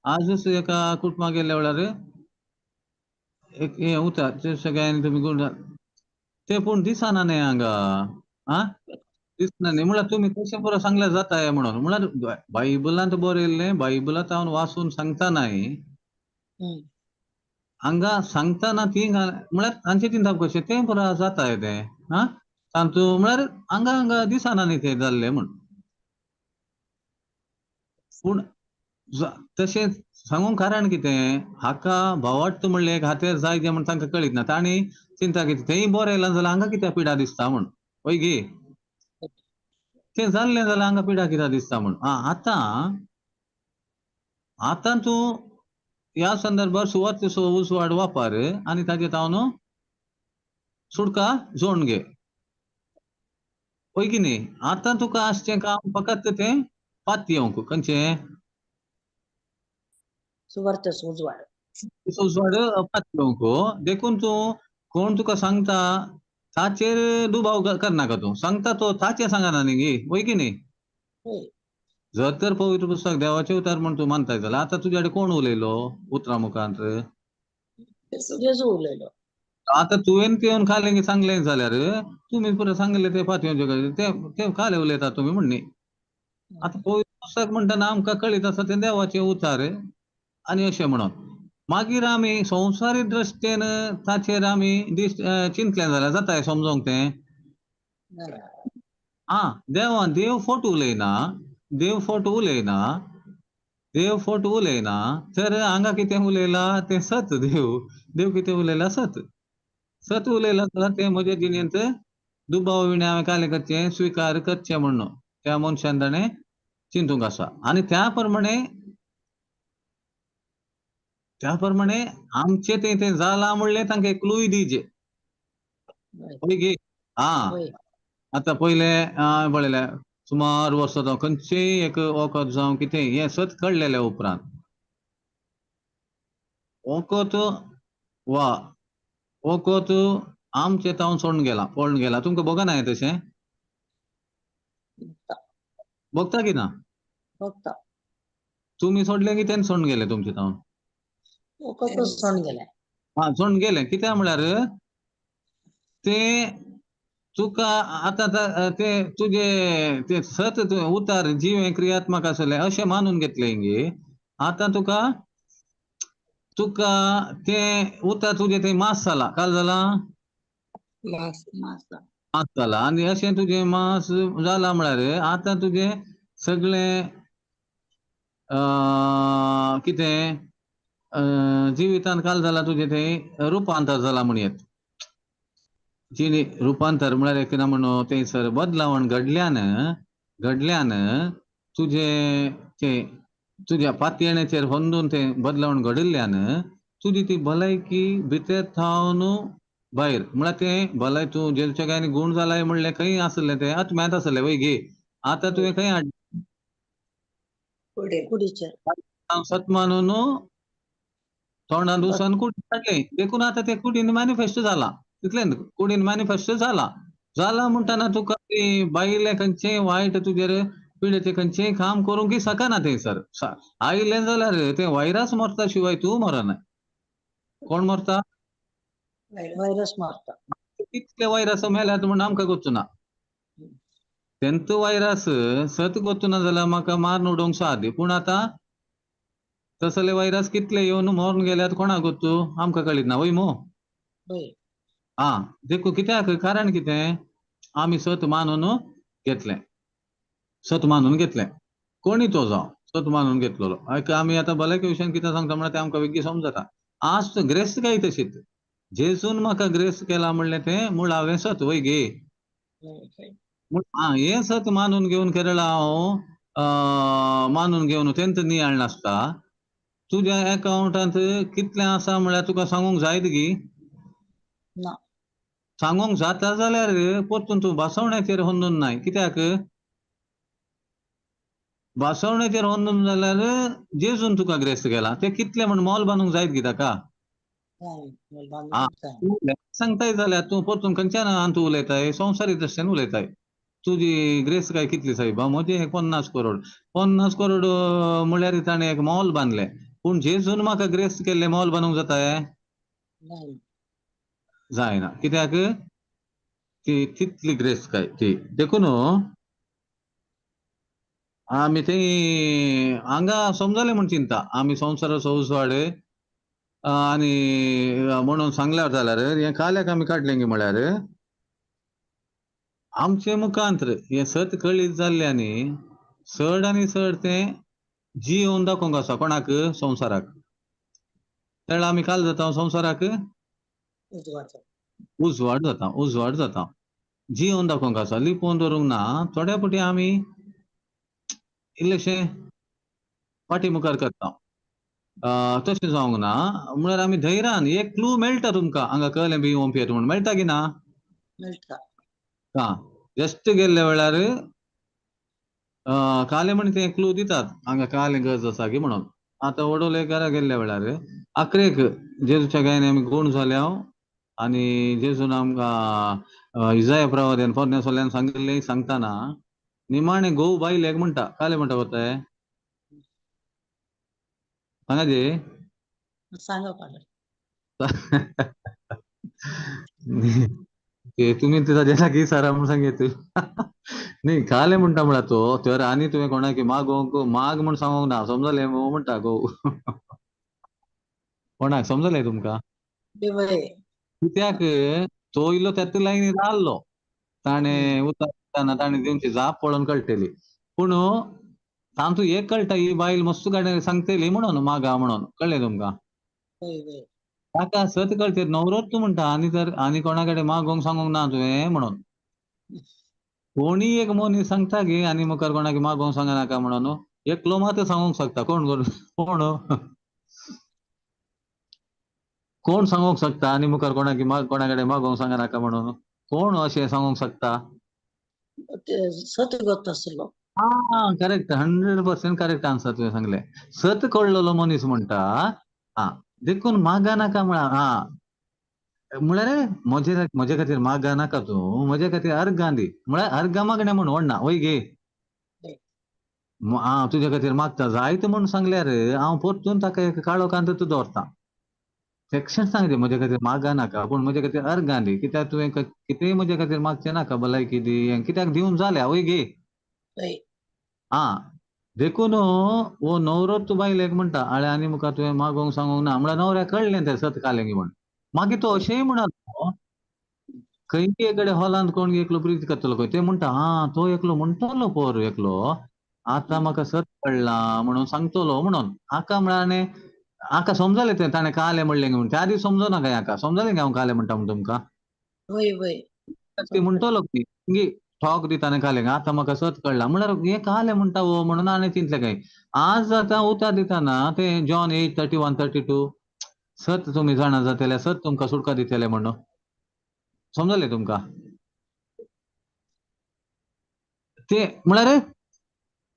आजच एका कुटुंबा गेल्ल्या वेळार एक हें उतर जेजूच्या गायांनी तुमी गुण ते पूण दिसना न्ही हांगा. आं दिसना न्ही म्हळ्यार तुमी कशें पुरो सांगल्यार जाता हें म्हणून, म्हळ्यार बायबलांत बरयल्लें बायबलांत हांव वाचून सांगता नाय, हांगा सांगतना ती म्हळ्यार तांचें चिंतप कशें तें पुरो जाता तें. आं तांतू म्हळ्यार हांगा हांगा दिसना न्ही तें जाल्लें म्हूण. पूण तशें सांगूंक कारण कितें, हाका भावार्थ म्हणलें एक हातेर जाय जें म्हण तांकां कळीत ना, तांणी चिंता कितें तेंय बरें येयलां जाल्यार हांगा कित्याक पिडा दिसता म्हूण, हय गे तें जाल्लें जाल्यार हांगा पिडा कित्याक दिसता म्हूण. आं आतां आतां तूं ह्या संदर्भार सुवातेचो उजवाड वापर आनी ताजे तावन सुटका जोडून घे, हय की न्ही. आतां तुका आसचें काम फकत तें पातयेवंक, खंयचें सुवार्तेचो उजवाड उजवाड पातयेवंक. देखून तूं कोण तुका सांगता ताचेर दुबाव करनाका, तूं सांगता तो ताचें सांगना न्ही गे, हय की न्ही. जर तर पवित्र पुस्तक देवाचें उतर म्हण तूं मानताय जाल्यार आतां तुज्या कडेन कोण उलयलो उतरां मुखांत? जेजू उलयलो. आतां तुवें ते येवन खालें सांगलें जाल्यार तुमी पुरो सांगलें तें पातयेवचें तें तें खालें उलयता तुमी म्हण न्ही. आतां पवित्र पुस्तक म्हणटना आमकां कळीत आसा तें देवाचें उतार आनी अशें म्हणून मागीर आमी संवसारीक दृश्टेन ताचेर आमी चिंतलें जाल्यार जाता समजोंक तें. आं देवा देव फोट उलयना, देव फोट उलयना, देव फोट उलयना तर हांगा कितें उलयला तें सत. देव देव कितें उलयला सत, सत उलयला जाल्यार तें म्हज्या जिणेंत दुबाव विणे हांवें कालें करचें स्विकार करचें म्हणून त्या मनशान ताणें चिंतूंक आसा. आनी त्या प्रमाणे त्या प्रमाणे आमचें तें तें जालां म्हणलें तांकां क्लूय दिवचें, हय गे. आं आतां पयलें हांवें पळयलें सुमार वर्सां जावं खंयचेंय एक वखद जावं कितें हें सत कळ्ळेल्या उपरांत वखद वा वखद आमचें तावन सोडून गेलां पळून गेलां, तुमकां भोगना हें तशें भोगता की ना? भोगता. तुमी सोडलें की तें सोडून गेलें तुमचें तावन? वखदूच सोडून गेलें. आं सोडून गेलें कित्याक म्हळ्यार तें तुका आतां तें तुजें तें सत उतार जीव हें क्रियात्मक आसलें अशें मानून घेतलें गे. आतां तुका तुका तें उतार तुजें तें मास जालां, काल जालां मास मास जालां आनी अशें तुजें मास जालां म्हळ्यार आतां तुजें सगळें कितें जिवितान काल जालां तुजें तें रुपांतर जालां म्हणयेत. जिणे रुपांतर म्हळ्यार कितें म्हणून थंयसर बदलावण घडल्यान घडल्यान तुजें तें तुज्या पातयेणेचेर होंदून तें बदलावण घडिल्ल्यान तुजी ती भलायकी भितर थावन भायर म्हळ्यार तें भलाय तूं जेजूच्या गायनी गूण जालाय म्हणलें खंय आसलें तें आत्म्यांत आसलें वय गे. आतां तुवें खंय हाडलें? कुडीचेर. सत मानून तोंडान दुसान कुडीन हाडलें, देखून आतां तें कुडीन मॅनिफेस्ट जालां, तितलें कुडीन मॅनिफेस्ट जालां. जालां म्हणटना तुका ती भायलें खंयचें वायट तुजेर पिडेचें खंयचेंय काम करूंक शकना थंयसर. आयलें जाल्यार तें व्हायरस मरता शिवाय तूं मरना. कोण मरता? व्हायरस मरता. कितले व्हायरस मेल्यात म्हण आमकां गोत्तू ना. तेंत व्हायरस सत गोत्तू ना जाल्यार म्हाका मारून उडोवंक सादी, पूण आतां तसले व्हायरस कितले येवन मरून गेल्यात कोणाक गोत्तू आमकां कळीत ना वय मू. वय. आं देखून कित्याक कारण कितें आमी सत मानून घेतलें, सत मानून घेतलें, कोणी तो जावं सत मानून घेतलेलो. आमी आतां भलायके विशयान कितें सांगता म्हळ्यार तें आमकां वेगळी समजता. आज ग्रेस्त काय तशीच जेजून म्हाका ग्रेस केला म्हणलें तें मुळावें सत वय गे. आं हें सत मानून घेवन केरळा हांव मानून घेवन तेंच नियाळ नासता. तुज्या एकावंटांत कितलें आसा म्हळ्यार तुका सांगूंक जायत गी? ना. सांगूंक जाता जाल्यार परतून तूं भासवण्याचेर होंदून नाय. कित्याक भासवण्याचेर होंदून जाल्यार जेजून तुका ग्रेस्त केला तें कितलें म्हण मोल बांदूंक जायत गी ताका? सांगताय जाल्यार तूं परतून खंयच्यान तूं उलयताय संवसारीक दृश्टीन उलयताय. तुजी ग्रेस काय कितली सायबा? म्हजें 50 करोड. 50 करोड म्हळ्यार ताणें एक मॉल बांदलें, पूण जेजून म्हाका ग्रेस केल्लें मॉल बांदूंक जाता? जायना. कित्याक ती तितली ग्रेस काय ती. देखून आमी थंय हांगा समजलें म्हूण चिंता आमी संवसाराचो उजवाड आनी म्हणून सांगल्यार जाल्यार हें काल्याक आमी काडलें गी म्हळ्यार आमचे मुखांत्र हें सत कळीत जाल्लें आनी चड आनी चड तें जियोवन दाखोवंक आसा कोणाक? संवसाराक. तेन्ना आमी काल जाता संवसाराक उजवाड जाता, उजवाड जाता. जियोवन दाखोवंक आसा, लिपोवन दवरूंक ना. थोड्या फावटी आमी इल्लेशें फाटी मुखार करता, तशें जावंक ना. म्हळ्यार आमी धैर्यान एक क्लू मेळटा तुमकां हांगा कळ्ळें बी ओंपयेत म्हूण मेळटा की ना? मेळटा. आं जस्ट गेल्ल्या वेळार कालें म्हण ते क्लू दितात हांगा कालें गरज आसा की म्हणून. आतां वडोले घरा गेल्ल्या वेळार आखरेक जेजूच्या गायन आमी गूण जाल्या आनी जेजून आमकां इजाया प्रवाद्यान पोरण्या सोल्यान सांगिल्लें सांगतना निमाणें घोव बायलेक म्हणटा, कालें म्हणटा कोताय सांगा जे सांगा. तुमी ताज्या लागीं सरा म्हूण सांगेत न्ही. कालें म्हणटा म्हळ्यार तो तर आनी तुवें कोणाक मागोवंक माग म्हूण सांगूंक ना, समजलें म्हणटा घोव कोणाक समजलें तुमकां? कित्याक तो इल्लो त्याच लायनीर आहलो, ताणें उतारतना ताणें दिवची जाप पळोवन कळटली. पूण तांतू एक कळटा ही बायल मस्त गाडी सांगतली म्हणून मागा म्हणून, कळ्ळें तुमकां? ताका सत कळटे नवरोच तूं म्हणटा आनी तर आनी कोणा कडेन मागोवंक सांगूंक ना तुवें म्हणून. कोणी एक मनीस सांगता गे आनी मुखार कोणाक मागोवंक सांगनाका म्हणून, एकलो मात सांगूंक शकता. कोण कोण कोण कोण सांगूंक शकता आनी मुखार कोणाक कोणा कडेन मागोवंक सांगनाका म्हणून? कोण अशें सांगूंक शकता? सत गोत आसलो. आं करेक्ट, 100% करेक्ट आन्सर तुवें सांगलें. सत कळ्ळलो मनीस म्हणटा आं देखून मागा नाका म्हळ्यार आं म्हळ्यार म्हजे म्हजे खातीर मागा नाका तूं, म्हजे खातीर अर्गां दी. म्हळ्यार अर्गां मागणें म्हूण व्हडना वय गे. आं तुज्या खातीर मागता जायत म्हूण सांगल्यार हांव परतून ताका एक काळो कांत तूं दवरता. तेक्षण सांगलें म्हजे खातीर मागा नाका पूण म्हजे खातीर अर्गां दी, कित्याक तुवें कितेंय म्हजे खातीर मागचें नाका, भलायकी दी कित्याक दिवन जाल्या वय गे. आं देखून हो नवरो तूं बायलेक म्हणटा आळे आनी मुखार तुवें मागोवंक सांगूंक ना म्हळ्यार नवऱ्याक कळ्ळें तें सत कालें म्हण. मागीर तो अशेंय म्हणलो खंय कडेन हॉलांत कोण एकलो प्रीत करतलो खंय ते म्हणटा आं तो एकलो म्हणटलो पोर एकलो आतां म्हाका सत कळ्ळां म्हणून सांगतलो म्हणून. हाका म्हळ्यार हाका समजलें तें ताणें कालें म्हणलें म्हूण, त्या आदी समजना काय हाका समजलें काय हांव कालें म्हणटा म्हूण तुमकां? वय वय ते म्हणटलो की ठोक दिताना कालें आतां म्हाका सत कळ्ळां म्हळ्यार हें कालें म्हणटा हो म्हणून हाणें चिंतलें काय. आज आतां उतार दितना तें जॉन 8:31, 32 सत तुमी जाणा जातले, सत तुमकां सुटका दितले म्हणून समजलें तुमकां? ते म्हळ्यार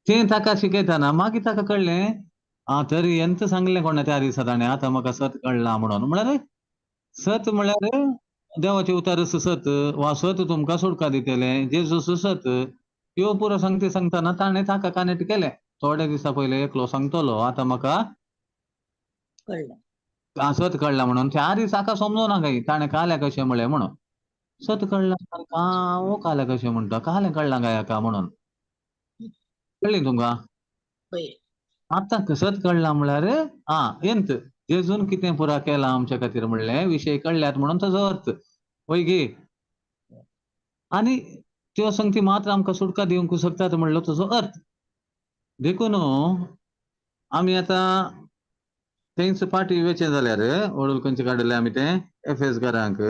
तें ताका शिकयतना मागीर ताका कळ्ळें आं तरी हेंच सांगलें कोणा त्या दिसा ताणें आतां म्हाका सत कळ्ळां म्हणून. म्हळ्यार सत म्हळ्यार देवाचें उतारच सत वा सत तुमकां सुटका दितलें, जेजूस सत ह्यो पुरो सांगते सांगतना ताणें ताका कनेक्ट केलें. थोडे दिसा पयले एकलो सांगतलो आतां म्हाका कळ्ळें सत कळ्ळां म्हणून. त्या दिसा हाका समजना काय ताणें काल्या कशें म्हळें म्हणून. सत कळ्ळां हो काल्या कशें म्हणटा, कालें कळ्ळां काय हाका म्हणून. कळ्ळें तुमकां? आतां कसत कळ्ळां म्हळ्यार आं एंत जेजून कितें पुरा केलां आमच्या खातीर म्हणलें विशय कळ्ळ्यात म्हणून ताजो अर्थ वय गे. आनी त्यो संगती मात्र आमकां सुटका दिवंक शकतात म्हणलो ताजो अर्थ. देखून आमी आतां तेंच फाटी वेचें जाल्यार वडूल खंयचें काडिल्लें आमी तें एफएस घरांक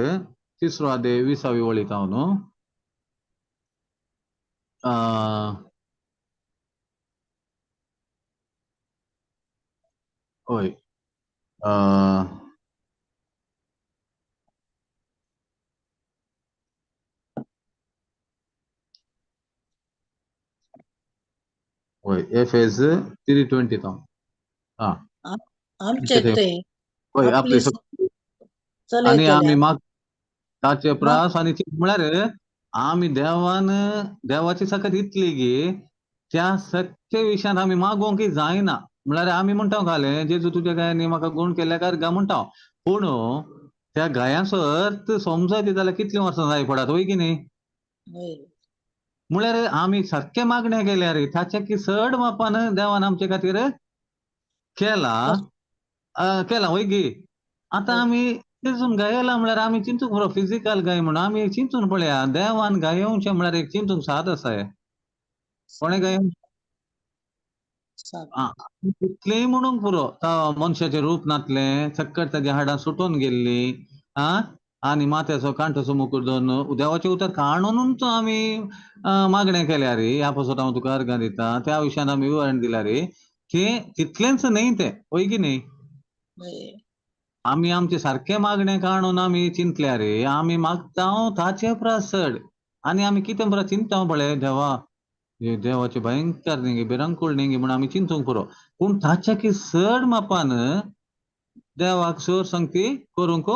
तिसरो आदेय 20वी वळीत हांव न्हू हय हय एफएस 3:20 हांव. आं आमचे थंय हय आपली आपली आनी चलयतल्या आमी माग ताचे प्रास आनी म्हळ्यार आमी देवान देवाची सकत इतली गी त्या सत्य विशयांत आमी मागोवंक जायना. म्हळ्यार आमी म्हणटा घालें जेजू तुज्या गायांनी म्हाका गूण केल्या कार गा म्हणटा, पूण त्या गायांचो अर्थ समजत जाल्यार कितलीं वर्सां जाय पडत वय की न्ही. म्हळ्यार आमी सारकें मागणें केल्यार ताच्या की चड मापान देवान आमचे खातीर केला केला वय गी. आतां आमी तेजून गायला म्हळ्यार आमी चिंतूंक बरो फिजिकल गाय म्हणून आमी चिंतून पळया देवान गायोवचें म्हळ्यार एक चिंतूंक साद आसा. कोणें गाय तितलेंय म्हणूंक पुरो मनशाचें रूप नातलें, सक्कट ताजी हाडां सुटून गेल्लीं आं आनी माथ्याचो कांठोसो मुकूट दवरून देवाचें उतर काणूनच आमी मागणें केल्यार ह्या पासत हांव तुका अर्गां दिता त्या विशयान आमी विवरण दिल्यार तें तितलेंच न्हय तें वय की न्ही. आमी आमचें सारकें मागणें काणून आमी चिंतल्यार आमी मागता ताचे प्रास चड आनी आमी कितें बरें चिंतता पळय देवा देवाचें भयंकर न्ही भिरांकूळ न्ही म्हूण आमी चिंतूंक पुरो, पूण ताच्या की चड मापान देवाक चड संगती करूंक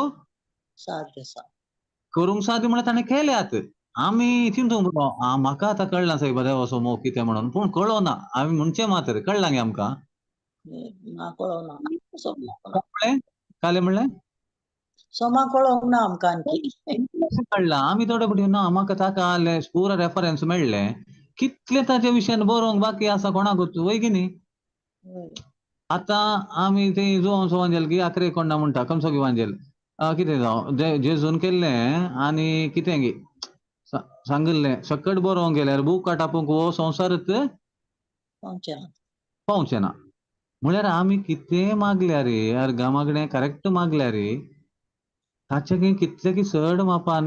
करूंक साध्य म्हळ्यार ताणें केल्यात. आमी चिंतूंक पुरो आं म्हाका आतां कळ्ळां सायबा देवाचो मोग कितें म्हणून, पूण कळना आमी म्हणचें मात्र कळ्ळां गे आमकां. कालें म्हणलें सोमा कळोंक ना आमकां आणखी कळ्ळां आमी थोडे पटी ना म्हाका ताका आलें पुरा रेफरन्स मेळ्ळें कितलें ताच्या विशयान बरोवंक बाकी आसा कोणाकूच वय की न्ही. आतां आमी ते जुवांसो वांजेल की आखरे कोण्णा म्हणटा खमसो की वांजेल कितें जावं जेजून केल्लें आनी कितें गी सांगिल्लें सकट बरोवंक गेल्यार बूक काटापूंक हो संवसारच पावचें ना. म्हळ्यार आमी कितें मागल्या रे अर्गां मागणें करेक्ट मागल्या रे ताचे की कितले की चड मापान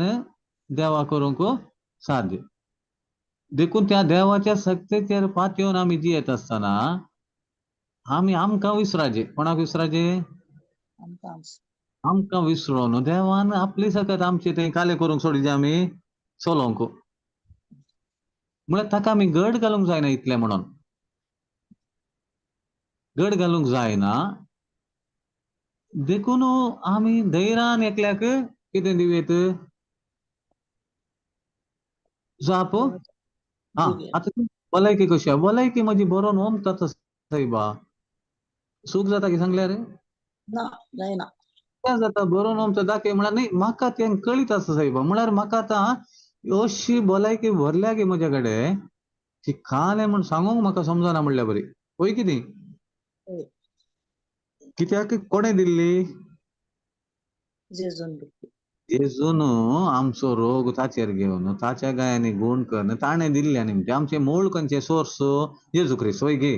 देवा करूंक साध्य. देखून त्या देवाच्या सक्तेचेर पातयेवन आमी जियेत आसतना आमी आमकां विसराजे. कोणाक विसराजे? आमकां विसरोन देवान आपली सकत आमचे तें काले करूंक सोडिजे आमी चलोवंक. म्हळ्यार ताका आमी गड घालूंक जायना इतलें म्हणून गड घालूंक जायना. देखून आमी धैर्यान एकल्याक कितें दिवयेत जाप. आं आतां भलायकी कशी आहा? भलायकी म्हजी बरोवन ओमता सायबा सूख जाता की सांगल्यार ना जायना कितें जाता बरोवन ओमता दाखय म्हळ्यार न्ही म्हाका तें कळीत आसा सायबा. म्हळ्यार म्हाका आतां अशी भलायकी भरल्या की म्हज्या कडेन ती खालें म्हूण सांगूंक म्हाका समजना म्हणल्या बरी वय कितें कित्याक कोणें दिल्ली? जेजून आमचो रोग ताचेर घेवन ताच्या गायांनी गूण करून ताणें दिल्ले आनी आमचें मूळ खंयचें सोर्स जेजू क्रिस्त वय गे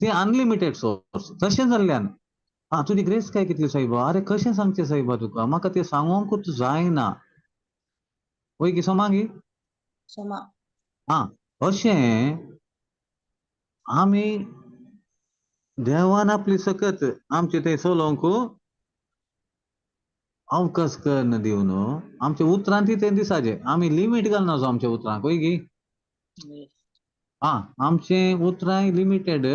ते अनलिमिटेड सोर्स. तशें जाल्ल्यान आं तुजी ग्रेस काय कितली सायबा? अरे कशें सांगचें सायबा तुका म्हाका तें सांगोंकूच जायना वय की सोमा गी. आं अशें आमी देवान आपली सकत आमचे थंय चलोवंक अवकाश करून दिवन आमच्या उतरांत तें दिसाचें आमी लिमीट घालना आमच्या उतरांक वय गी. आं आमचें उतरांय लिमिटेड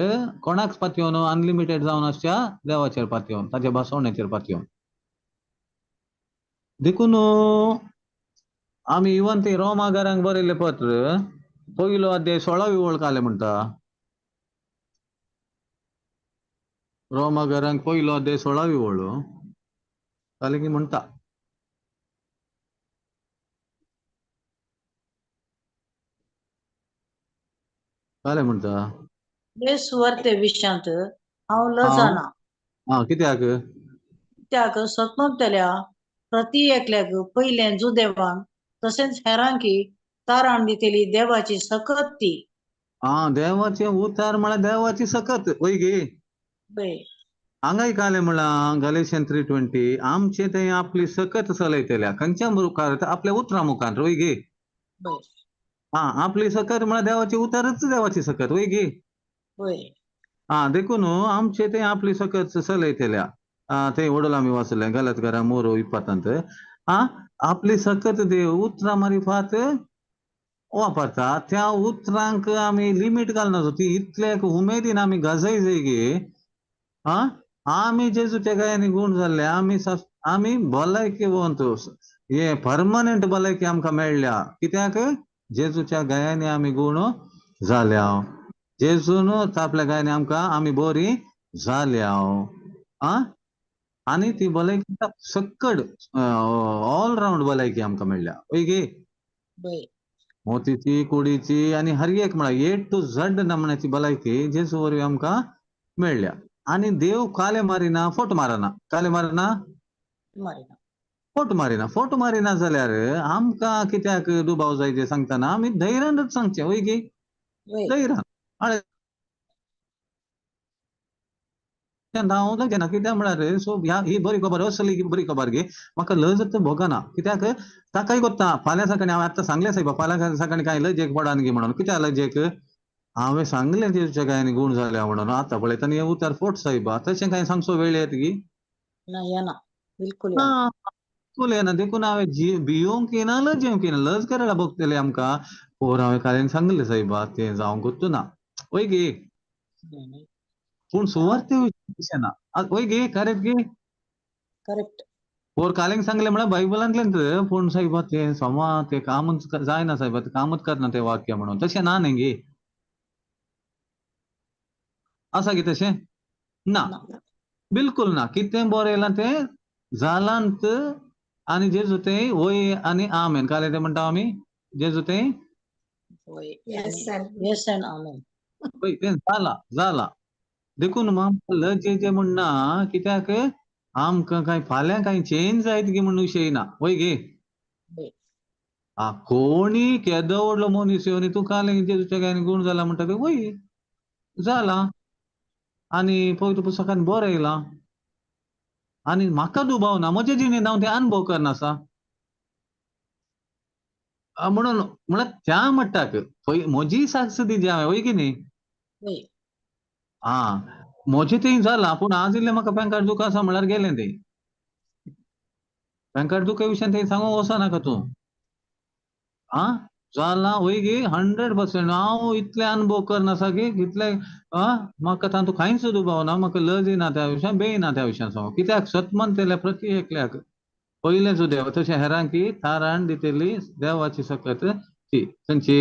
कोणाक पातयेवन अनलिमिटेड जावन आसच्या देवाचेर पातयेवन ताच्या भासवण्याचेर पातयेवन. देखून आमी इवन ते रोमागारांक बरयल्लें पत्र पयलो अध्याय 16वी वळ कालें म्हणटा. रोमागारांक पयलो अध्याय 16वी वळ कालें की म्हणटा. कालें म्हणटा हे सुवार्ते विशयांत हांव लजना. आं, कित्याक? कित्याक सतमतल्या प्रति एकल्याक पयलें जुदेवांक तशेंच हेरांकी ताराण दितली देवाची सकत ती. आं, देवाचें उतार म्हळ्यार देवाची सकत वय गे. वय. हांगाय कालें म्हळां गलेशन 3:20 आमचें तें आपली सकत चलयतल्या खंयच्या मुखार? आपल्या उतरां मुखार वय गे. वय. आं, आपली सकत म्हळ्यार देवाची उतारच देवाची सकत वय गे. वय. आं, देखून आमचें तें आपली सकत चलयतल्या. थंय वडोल आमी वाचलें गलतकारा मोरो इपातांत. आं, आपली सकत देव उतरां मारिफात वापरता. त्या उतरांक आमी लिमीट घालना, ती इतले उमेदीन आमी गजय जाय गे. आं, आमी जेजूच्या गायांनी गूण जाल्ले, आमी भलायकी वंत हे परमनंट भलायकी आमकां मेळ्ळ्या. कित्याक? जेजूच्या गायांनी आमी गूण जाल्या. जेजून आपल्या गायांनी आमकां आमी बरी जाल्या. आं, आनी ती भलायकी सक्कड ऑल रावंड भलायकी आमकां मेळ्ळ्या वय गे. मोतीची, कुडीची आनी हर एक म्हळ्यार ए टू झड नमण्याची भलायकी जेजू वरवीं आमकां मेळ्ळ्या. आनी देव काले मारिना, फोट मारना. काले मारना, फोट मारिना. फोट मारिना जाल्यार आमकां कित्याक दुबाव जाय ते सांगतना आमी धैर्यानच सांगचें वय गे. धैर्यान हांव लजेना. कित्याक म्हळ्यार सो ह्या ही बरी खबर असली बरी खबर गे, म्हाका लज तर भोगना. कित्याक ताकाय कोत्ता फाल्यां सकाळीं हांवें आतां सांगलें सायबा फाल्यां सकाळीं कांय लजेक पडन गी म्हणून. कित्याक लजेक? हांवें सांगलें तेच्या गायांनी गूण जाल्या म्हणून. आतां पळयता न्ही उतार फोट सायबा, तशें कांय सांगचो वेळ येत गी? ना, येना, बिलकुल बिलकुल येना. देखून हांवें भियोंक येना, लजेवंक येना. लज करायला भोगतले आमकां. पोर हांवें काल्यान सांगलें सायबा तें जावंक ना वय गे. पूण सुवार्ते विशय ना वय गे. करेक्ट गे? करेक्ट. पोर कालेंक सांगलें म्हळ्यार बायबलांतल्यान, पूण सायबा तें समा तें कामच जायना सायबा, तें कामच करना तें वाक्य म्हणून. तशें ना न्ही गे. आसा गे तशें? ना, बिलकुल ना. कितें बरें येयलां तें जालांत आनी जेजू तें वय आनी आमेन. कालें तें म्हणटा आमी जेजू तें वय तें जाला जाला. देखून लजेचें म्हण ना. कित्याक आमकां कांय फाल्यां कांय चेंज जायत गी म्हण विशय ना वय गे. आं, कोणी केदो व्हडलो मनीस येवन तूं कालें जेजूच्या गायांनी गूण जाला म्हणटा ते वय जाला आनी पवित्र पुस्तकान बरें येयलां आनी म्हाका दुबाव ना, म्हजे जिणेंत हांव ते अनुभव करनासा म्हणून म्हळ्यार त्या मट्टाक म्हजी साक्ष दिली हांवें वय की न्ही. आं, म्हजें तें जालां, पूण आज इल्लें म्हाका पॅन कार्ड दुख आसा म्हळ्यार गेलें तें. पॅन कार्ड दुखा विशयान तें सांगूंक वचनाका तूं. आं, जालां वय गे 100%. हांव इतलें अनुभव करनासा की इतलें म्हाका तातूंत कांयच दुबाव ना, म्हाका लज ना त्या विशयान, बेय ना त्या विशयान सांगू. कित्याक सतमन केल्या प्रति एकल्याक पयलें सुद्दां तशें हेरांकी थाराण दितली देवाची सकत ती खंयची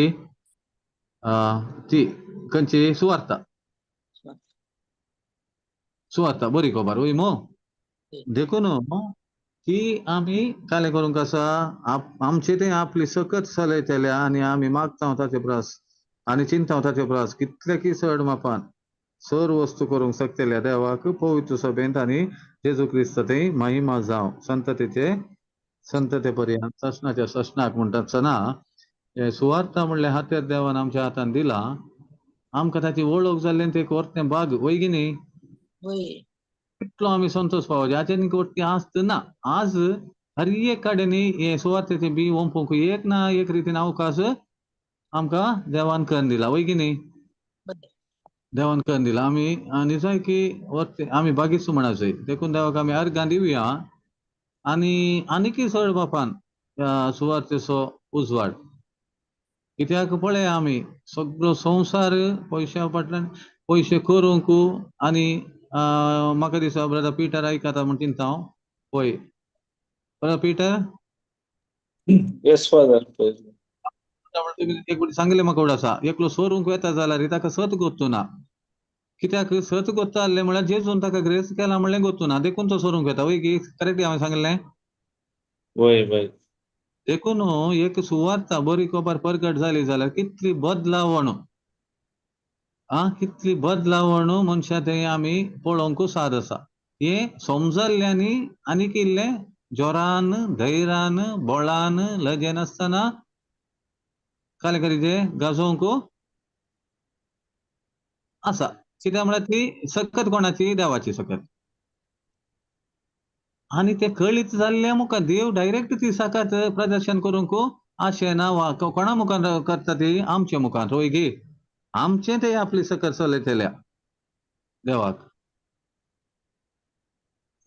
ती खंयची सुवार्ता. सुवार्ता बरी खबर वय मो. देखून ती आमी कालें करूंक आसा. आमचे तें आपली सकत चलयतले आनी आमी मागता ताचे प्रास आनी चिंता ताचे प्रास कितले की चड मापान सर वस्तू करूंक शकतल्या देवाक पवित्र सभेंत आनी जेजू क्रिस्त थंय महिमा जावं संततेचे संतते पर्यंत ससनाच्या ससनाक म्हणटात सना. हे सुवार्ता म्हणल्यार हातेर देवान आमच्या हातान दिला, आमकां ताची वळख जाल्ली ते एक बाग वय की न्ही. कितलो आमी संतोष पावचे हाचें वट्टी आस्त ना. आज हर एक कडेन हे सुवार्तेचें बी ओंपूंक एक ना एक रितीन अवकाश आमकां देवान करून दिला वय की न्ही. देवान करून दिला आमी आनी जाय की वरते आमी बागीच म्हणाचय. देखून देवाक आमी अर्गां दिवया आनी आनीकय चड बापान सुवार्तेचो उजवाड. कित्याक पळय आमी सगळो संवसार पयश्या फाटल्यान पयशे करूंक आनी म्हाका दिसता ब्रदर पीटर आयकता म्हण चिंता हांव. पळय ब्रदर पीटर. Yes father. एक फावटी सांगलें म्हाका उड आसा एकलो सोरूंक वेता जाल्यार ताका सत गोत्तू ना. कित्याक सत गोत्ता आहलें म्हळ्यार जेजून ताका ग्रेस केला म्हणलें गोत्तू ना, देखून तो सोरूंक वेता वय की. करेक्ट हांवें सांगलें? वय वय. देखून एक सुवार्ता बरी खबर परगट जाली जाल्यार कितली बदलावण आ कितली बदलावण मनशां थंय आमी पळोवंकू साद आसा. हें समजल्ल्यांनी आनीक इल्लें जोरान, धैर्यान, बळान, लजेनासतना कालें करीजे गाजोवंक आसा. कित्याक म्हळ्यार ती सकत कोणाची? देवाची सकत. आनी ते कळीत जाल्ल्या मुखार देव डायरेक्ट ती सकत प्रदर्शन करूंक आशें ना वा कोणा मुखार करता ती? आमच्या मुखार. होय गी? आमचें ते आपली सकत चलयतल्या देवाक.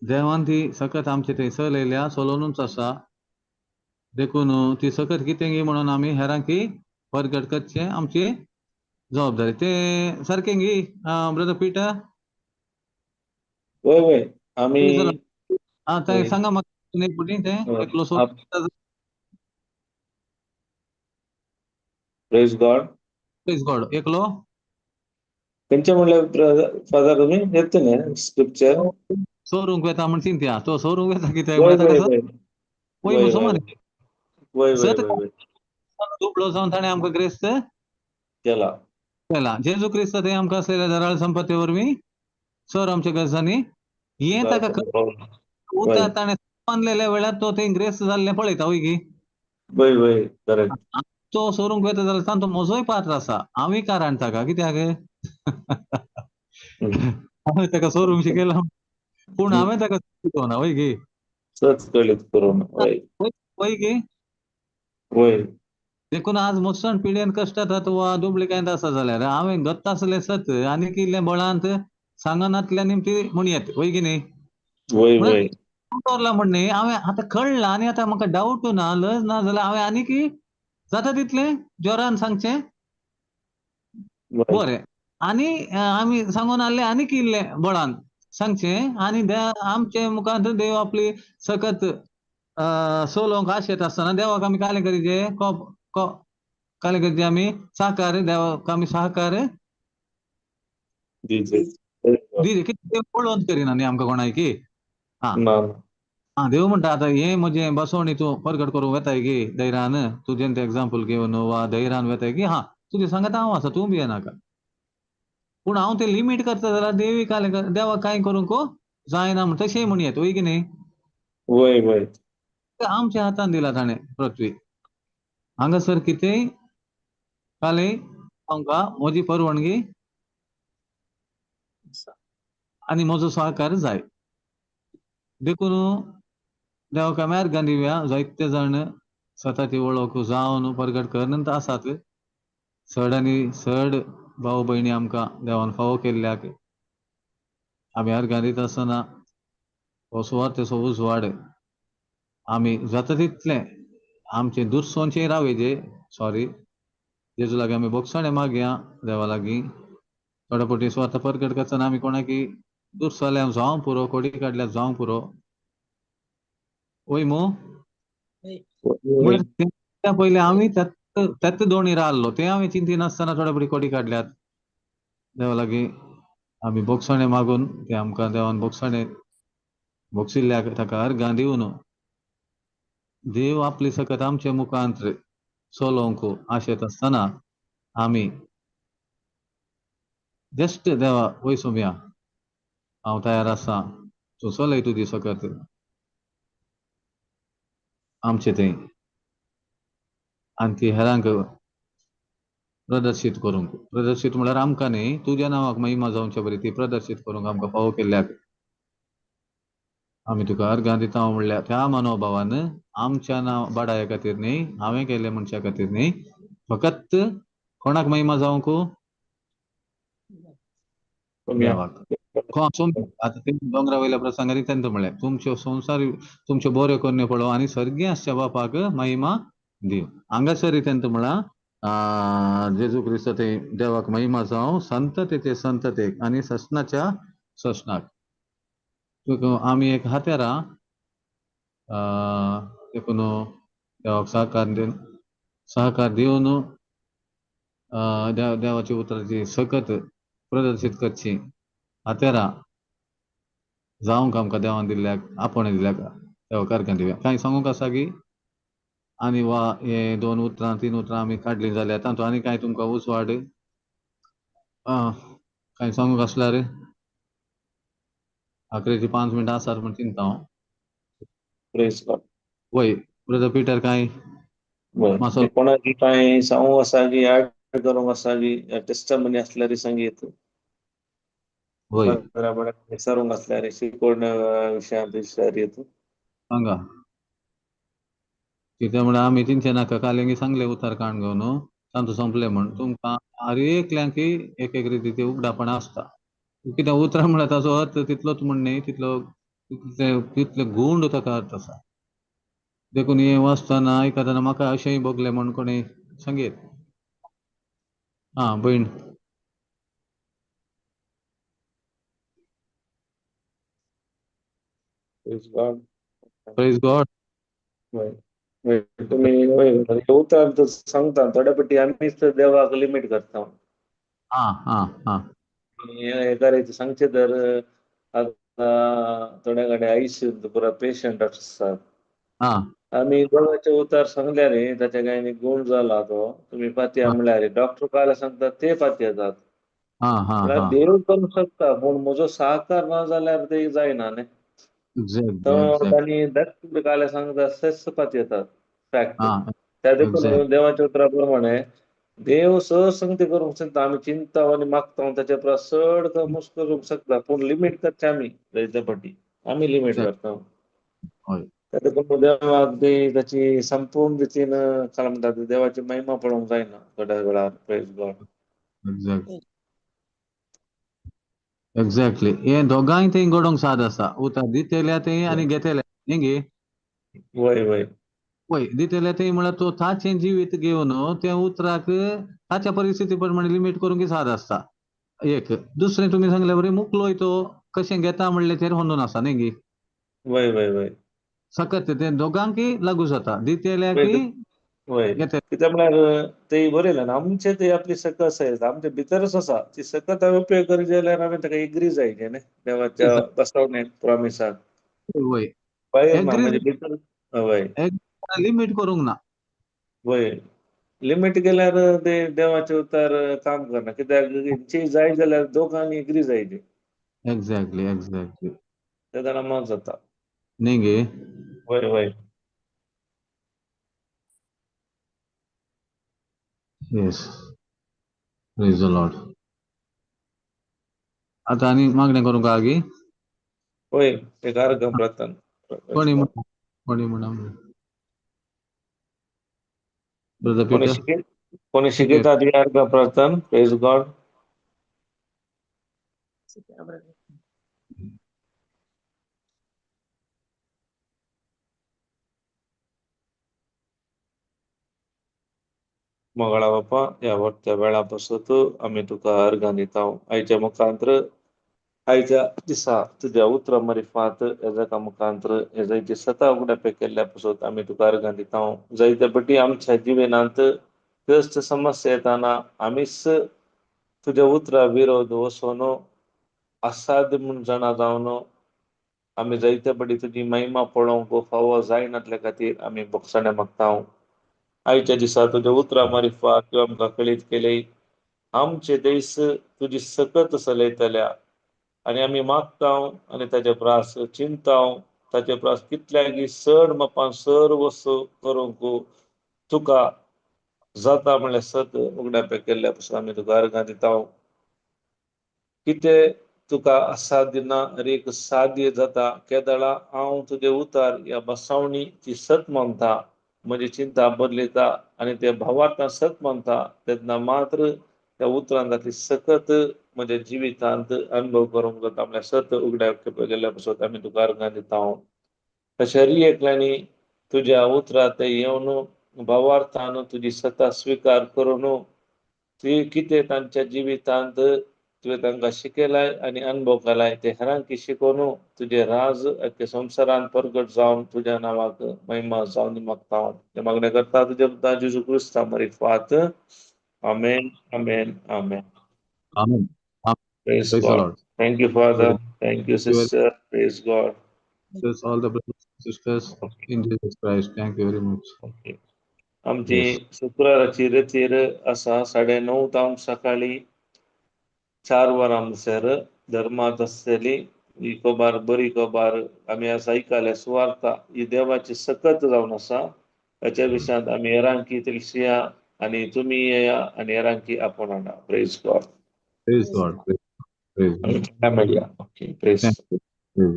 देवान ती सकत आमचे थंय चलयल्या, चलोवनूच आसा. देखून ती सकत कितें गी म्हणून आमी हेरांकी परगट करचें आमची जबाबदारी. तें सारकें गी ब्रदर पिटर? वय वय आमी आं तें सांगा म्हाका एक फावटी तें एकलो so. Praise God. Praise God. एकलो खंयचे म्हणल्यार फादर तुमी येता न्ही स्क्रिप्चर? सोरूंक वेता म्हण चिंतया. तो सोरूंक वेता कित्याक? वय म्हळ्यार वय ताका वय वय वय मुसलमान वय वय सत वय वय दुबळो जावन ताणें आमकां ग्रेस्त केला. केला. जेजू क्रिस्त थंय आमकां आसलेल्या दराळ संपत्ती वरवीं सर आमच्या गरजांनी हें ताका उतर ताणें मानलेल्या वेळार तो थंय ग्रेस्त जाल्लें पळयता. वय गी? वय वय करेक्ट. तो सोरूंक वेता जाल्यार तांचो म्हजोय पात्र आसा. हांवूय कारण ताका कित्याक हांवें ताका सोरूंक शिकयला, पूण हांवें ताका शिकोवना. वय गी? सच कळीत करून. वय वय गी? वय. देखून आज मोस्टान पिड्येन कश्ट जातात वा दुबळिकायेंत आसा जाल्यार हांवें गत्त आसलें सत आनीक इल्लें बळांत सांगनातल्या निमती म्हणयेत. वय की न्ही? वय वय. दवरला म्हण न्ही, हांवें आतां कळ्ळां आनी आतां म्हाका डावट ना, लज ना जाल्यार हांवें आनीक जाता तितलें जोरान सांगचें बरें. आनी आमी सांगून आहले आनीक इल्लें बळान सांगचें आनी आमचे मुखार देव आपली सकत सोलोवंक आशेत आसतना देवाक आमी कालें करीजे कालें करीजे आमी सहकार, देवाक आमी सहकार दिजे. दिजे. कितें देव पळोवन करिना न्ही आमकां कोणाय की. आं आं देव म्हणटा आतां हें म्हजें बसवणी तूं परगट करूंक वेताय की धैर्यान, तुजें तें एग्जाम्पल घेवन वा धैर्यान वेताय की हां तुजें सांगता हांव आसा, तूं भियेनाका. पूण हांव तें लिमीट करता जाल्यार देवी कालें देवाक कांय करूंक जायना म्हण तशेंय म्हणयेत. वय की न्ही? वय वय. आमच्या हातान दिला ताणें पृथ्वी. हांगासर कितेंय कालें आमकां म्हजी परवानगी आनी म्हजो सहकार जाय. देखून देवाक आमी अर्गां दिवया. जायते जाण स्वताची वळख जावन परगट करनंत आसात. चड आनी चड भाव भयणी आमकां देवान फावो केल्ल्याक आमी अर्गां दिता आसतना हो सुवार्तेचो उजवाड आमी जाता तितलें आमचें दुसरोंचें रावयजे. सॉरी, जेजू लागीं आमी बोगसाणें मागया देवा लागीं. थोडे फावटी सुवार्थ परगट करतना आमी कोणाकी दुसऱ्या जावं पुरो, कोडी काडल्यार जावं पुरो. वय मू? त्या पयलीं आमी त्यात दोणी रावलो तें हांवें चिंतिनासतना थोडे फावटी कोडी काडल्यात. देवा लागीं आमी बोगसाणें मागून तें आमकां देवान बोगसाणें बोगशिल्ल्याक ताका अर्गां दिवन देव आपली सकत आमचे मुखांत चलोवंक आशेत आसतना आमी जस्ट देवा वय सोम्या हांव तयार आसा, तूं चलय तुजी सकत आमचे थंय आनी ती हेरांक प्रदर्शीत करूंक. प्रदर्शीत म्हळ्यार आमकां न्ही, तुज्या नांवाक महिमा जावचे बरी ती प्रदर्शीत करूंक आमकां फावो केल्ल्याक आमी तुका अर्गां दिता. म्हणल्यार त्या मनोभावान आमच्या नांव बाडाया खातीर न्ही, हांवें केल्लें मनशा खातीर न्ही, फकत कोणाक महिमा जावंक? देवाक. आतां ते दोंगरा वयल्या प्रसंगांनी तेंका म्हणलें तुमच्यो संवसार तुमच्यो बऱ्यो करण्यो पळोव आनी सर्गी आसच्या बापाक महिमा दिव. हांगासर तेंका म्हळां जेजू क्रिस्त थंय देवाक महिमा जावं संततेचे संततेक आनी ससनाच्या ससनाक. आमी एक हातेरां देखून देवाक सहकार दिवन देवाच्या उतराची सकत प्रदर्शीत करची हातेरां जावंक आमकां देवान दिल्ल्याक आपोवणें दिल्ल्याक देवाक अर्गां दिवया. कांय सांगूंक आसा की आनी वा हे दोन उतरां तीन उतरां आमी काडलीं जाल्यार तातूंत आनी कांय तुमकां उजवाड आं, कांय सांगूंक आसल्यार आखरेची 5 मिनटां आसात म्हण चिंता हांव. Praise God. वय ब्रदर पिटर कांय मातसो बरें, कोणाकी कांय सांगूंक आसा की ऍड करूंक आसा की टेस्टमनी आसल्यार सांगीत. वय विचारूंक आसल्यार शिकोवण विशयांत विचार येत. सांगा. कितें म्हळ्यार आमी चिंतचे नाका, काल सांगले उतार काण घेवन तांचो सोंपले म्हण. तुमकां हर एकल्यांकी एक एक रिती ते उगडापण आसता. कितें उतरां म्हळ्यार ताचो अर्थ तितलोच म्हण न्ही, तितलो तितले गूंड ताका अर्थ आसा. देखून हें वाचतना आयकतना म्हाका अशेंय भोगलें म्हण कोणी सांगीत. आं भयण. Praise God. Praise God. वय तुमी वय उतरां तर सांगता थोड्या पटी आमीच देवाक लिमीट करता. आं आं आं. एका रिती सांगचें तर आतां थोड्या कडेन आयसीयूंत पुरा पेशंट आसतात. आं. आमी देवाचे उतार सांगल्यार ताच्या कांय गुण जाला तो तुमी पातया म्हणल्यार डॉक्टर काय सांगतात ते पातयेतात. आं हां म्हळ्यार हां. देव करूंक शकता पूण म्हजो सहकार ना जाल्यार ते जायना न्ही. एक्झॅक्टली तो एक्झॅक्ट. तांणी डॉक्टर काय सांगता तेच पातयेतात फॅक्ट. आं त्या एक्झॅक्ट. देखून देवाच्या उतरा प्रमाणे देव संगती करूंक शकता. आमी चिंता आनी मागता ताच्या परस चड मुस करूंक शकता पूण लिमीट करचे आमी जायते फावटी आमी लिमीट करता. हय. त्या देखून देवाक ती ताची संपूर्ण रितीन काय म्हणटा देवाची महिमा पळोवंक जायना थोड्या वेळार. Praise God. Exact exactly. हें दोगांय थंय घडोवंक साद आसा. उतर दितेल्या थंय आनी घेतेल्या न्ही गे. वय वय. वय दितेल्या थंय म्हळ्यार तो ताचें जिवीत घेवन त्या उतराक ताच्या परिस्थिती प्रमाणे लिमीट करूंक साद आसता. एक दुसरें तुमी सांगले बरी मुकलोय तो कशें घेता म्हणलें तेर होंदून आसा न्ही गे. वय वय वय. सकत तें दोगांकय लागू जाता, दितेल्याकय वय. घेते. कित्याक म्हळ्यार ते बरयलें ना आमचे ते आपली सकत आसा आमचे भितरच आसा ती सकत हांवें उपयोग करीत जाल्यार हांवें ताका एग्री जायचे न्ही देवाच्या बसवणेक प्रॉमिसाक. वय. भायर ना एग्री म्हणजे भितर. वय. लिमीट करूंक ना. वय लिमीट केल्यार ते देवाचे उतार काम करना कित्याक ची जाय जाल्यार दोगांनी एग्री जायचे. Exactly exactly. ते जाणा मत जाता. न्ही गे. वय वय. Yes, praise the Lord. आतां आनी मागणें करूंक आगी. वय एक अर्घ प्रार्थना. कोणी म्हणा कोणी म्हणा ब्रदर कोणी पिटर. शिकयत कोणी शिकयता ती अर्घ प्रार्थना. Praise God. मंगळा बापा ह्या वखत्या वेळा पासत आमी तुका अर्घां दिता. आयच्या मुखांत्र आयच्या दिसा तुज्या उतरा मारिफात हेजा मुखांत्र हे जायते सता उगडापे केल्ल्या पासत आमी तुका अर्घां दिता. जायते पटी आमच्या जिवनांत क्रिस्त समस्या येताना आमीच तुज्या उतरा विरोध वचोन असाध्य म्हूण जाणा जावन आमी जायते पटी तुजी महिमा पळोवंक फावो जायनातल्या खातीर आमी बोगसाणे मागता. आयच्या दिसा तुज्या उतरा मारिफात तुवें आमकां कळीत केले आमचे देश तुजी सकत चलयतल्या आनी आमी मागता आनी ताचे प्रास चिंता ताचे प्रास कितल्यागी चड मापान सर वस्तू करूंक तुका जाता म्हणल्यार सत उगडापे केल्ल्या पासून आमी तुका अर्घां दिता. कितें तुका असाध्य ना एक साध्य जाता केदळा हांव तुजे उतार ह्या बसावणी ती सत मानता म्हजी चिंता बदलिता आनी ते भावार्थान सत मानता तेन्ना मात्र त्या उतरान जातली सकत म्हज्या जिवितांत अनुभव करूंक जाता म्हणल्यार सत उगड्या गेल्ल्या पासत आमी तुका अर्घां दिता. तशें हर एकल्यांनी तुज्या उतरांत येवन भावार्थान तुजी सता स्विकार करून ती कितें तांच्या जिवितांत तुवें तांकां शिकयलाय आनी अनुभव केलाय ते हेरांकी शिकोवन तुजें राज अख्ख्या संवसारांत परगट जावन तुज्या नांवाक महिमा जावन मागता हांव. तें मागणें करता तुज्या पुता जेजू क्रिस्ता मारिफात. आमेन आमेन आमेन. आमेन. Praise Praise the God. Lord. Thank you, Father. Thank you, sister. Praise God. Bless all the brothers and sisters in Jesus Christ. Thank you very much. Okay. आमची Yes. शुक्राराची रेतीर आसा 9:30 तावन सकाळी 4 वरां म्हणसर धर्मांत आसतली ही खबर, बरी खबर आमी आज आयकल्या. सुवार्ता ही देवाची सकत जावन आसा. ताच्या विशयांत आमी हेरांकी तेलसिया आनी तुमी येया आनी हेरांकी आपोवन हाडा. Praise God. Praise God, praise. मेळया. Okay, praise.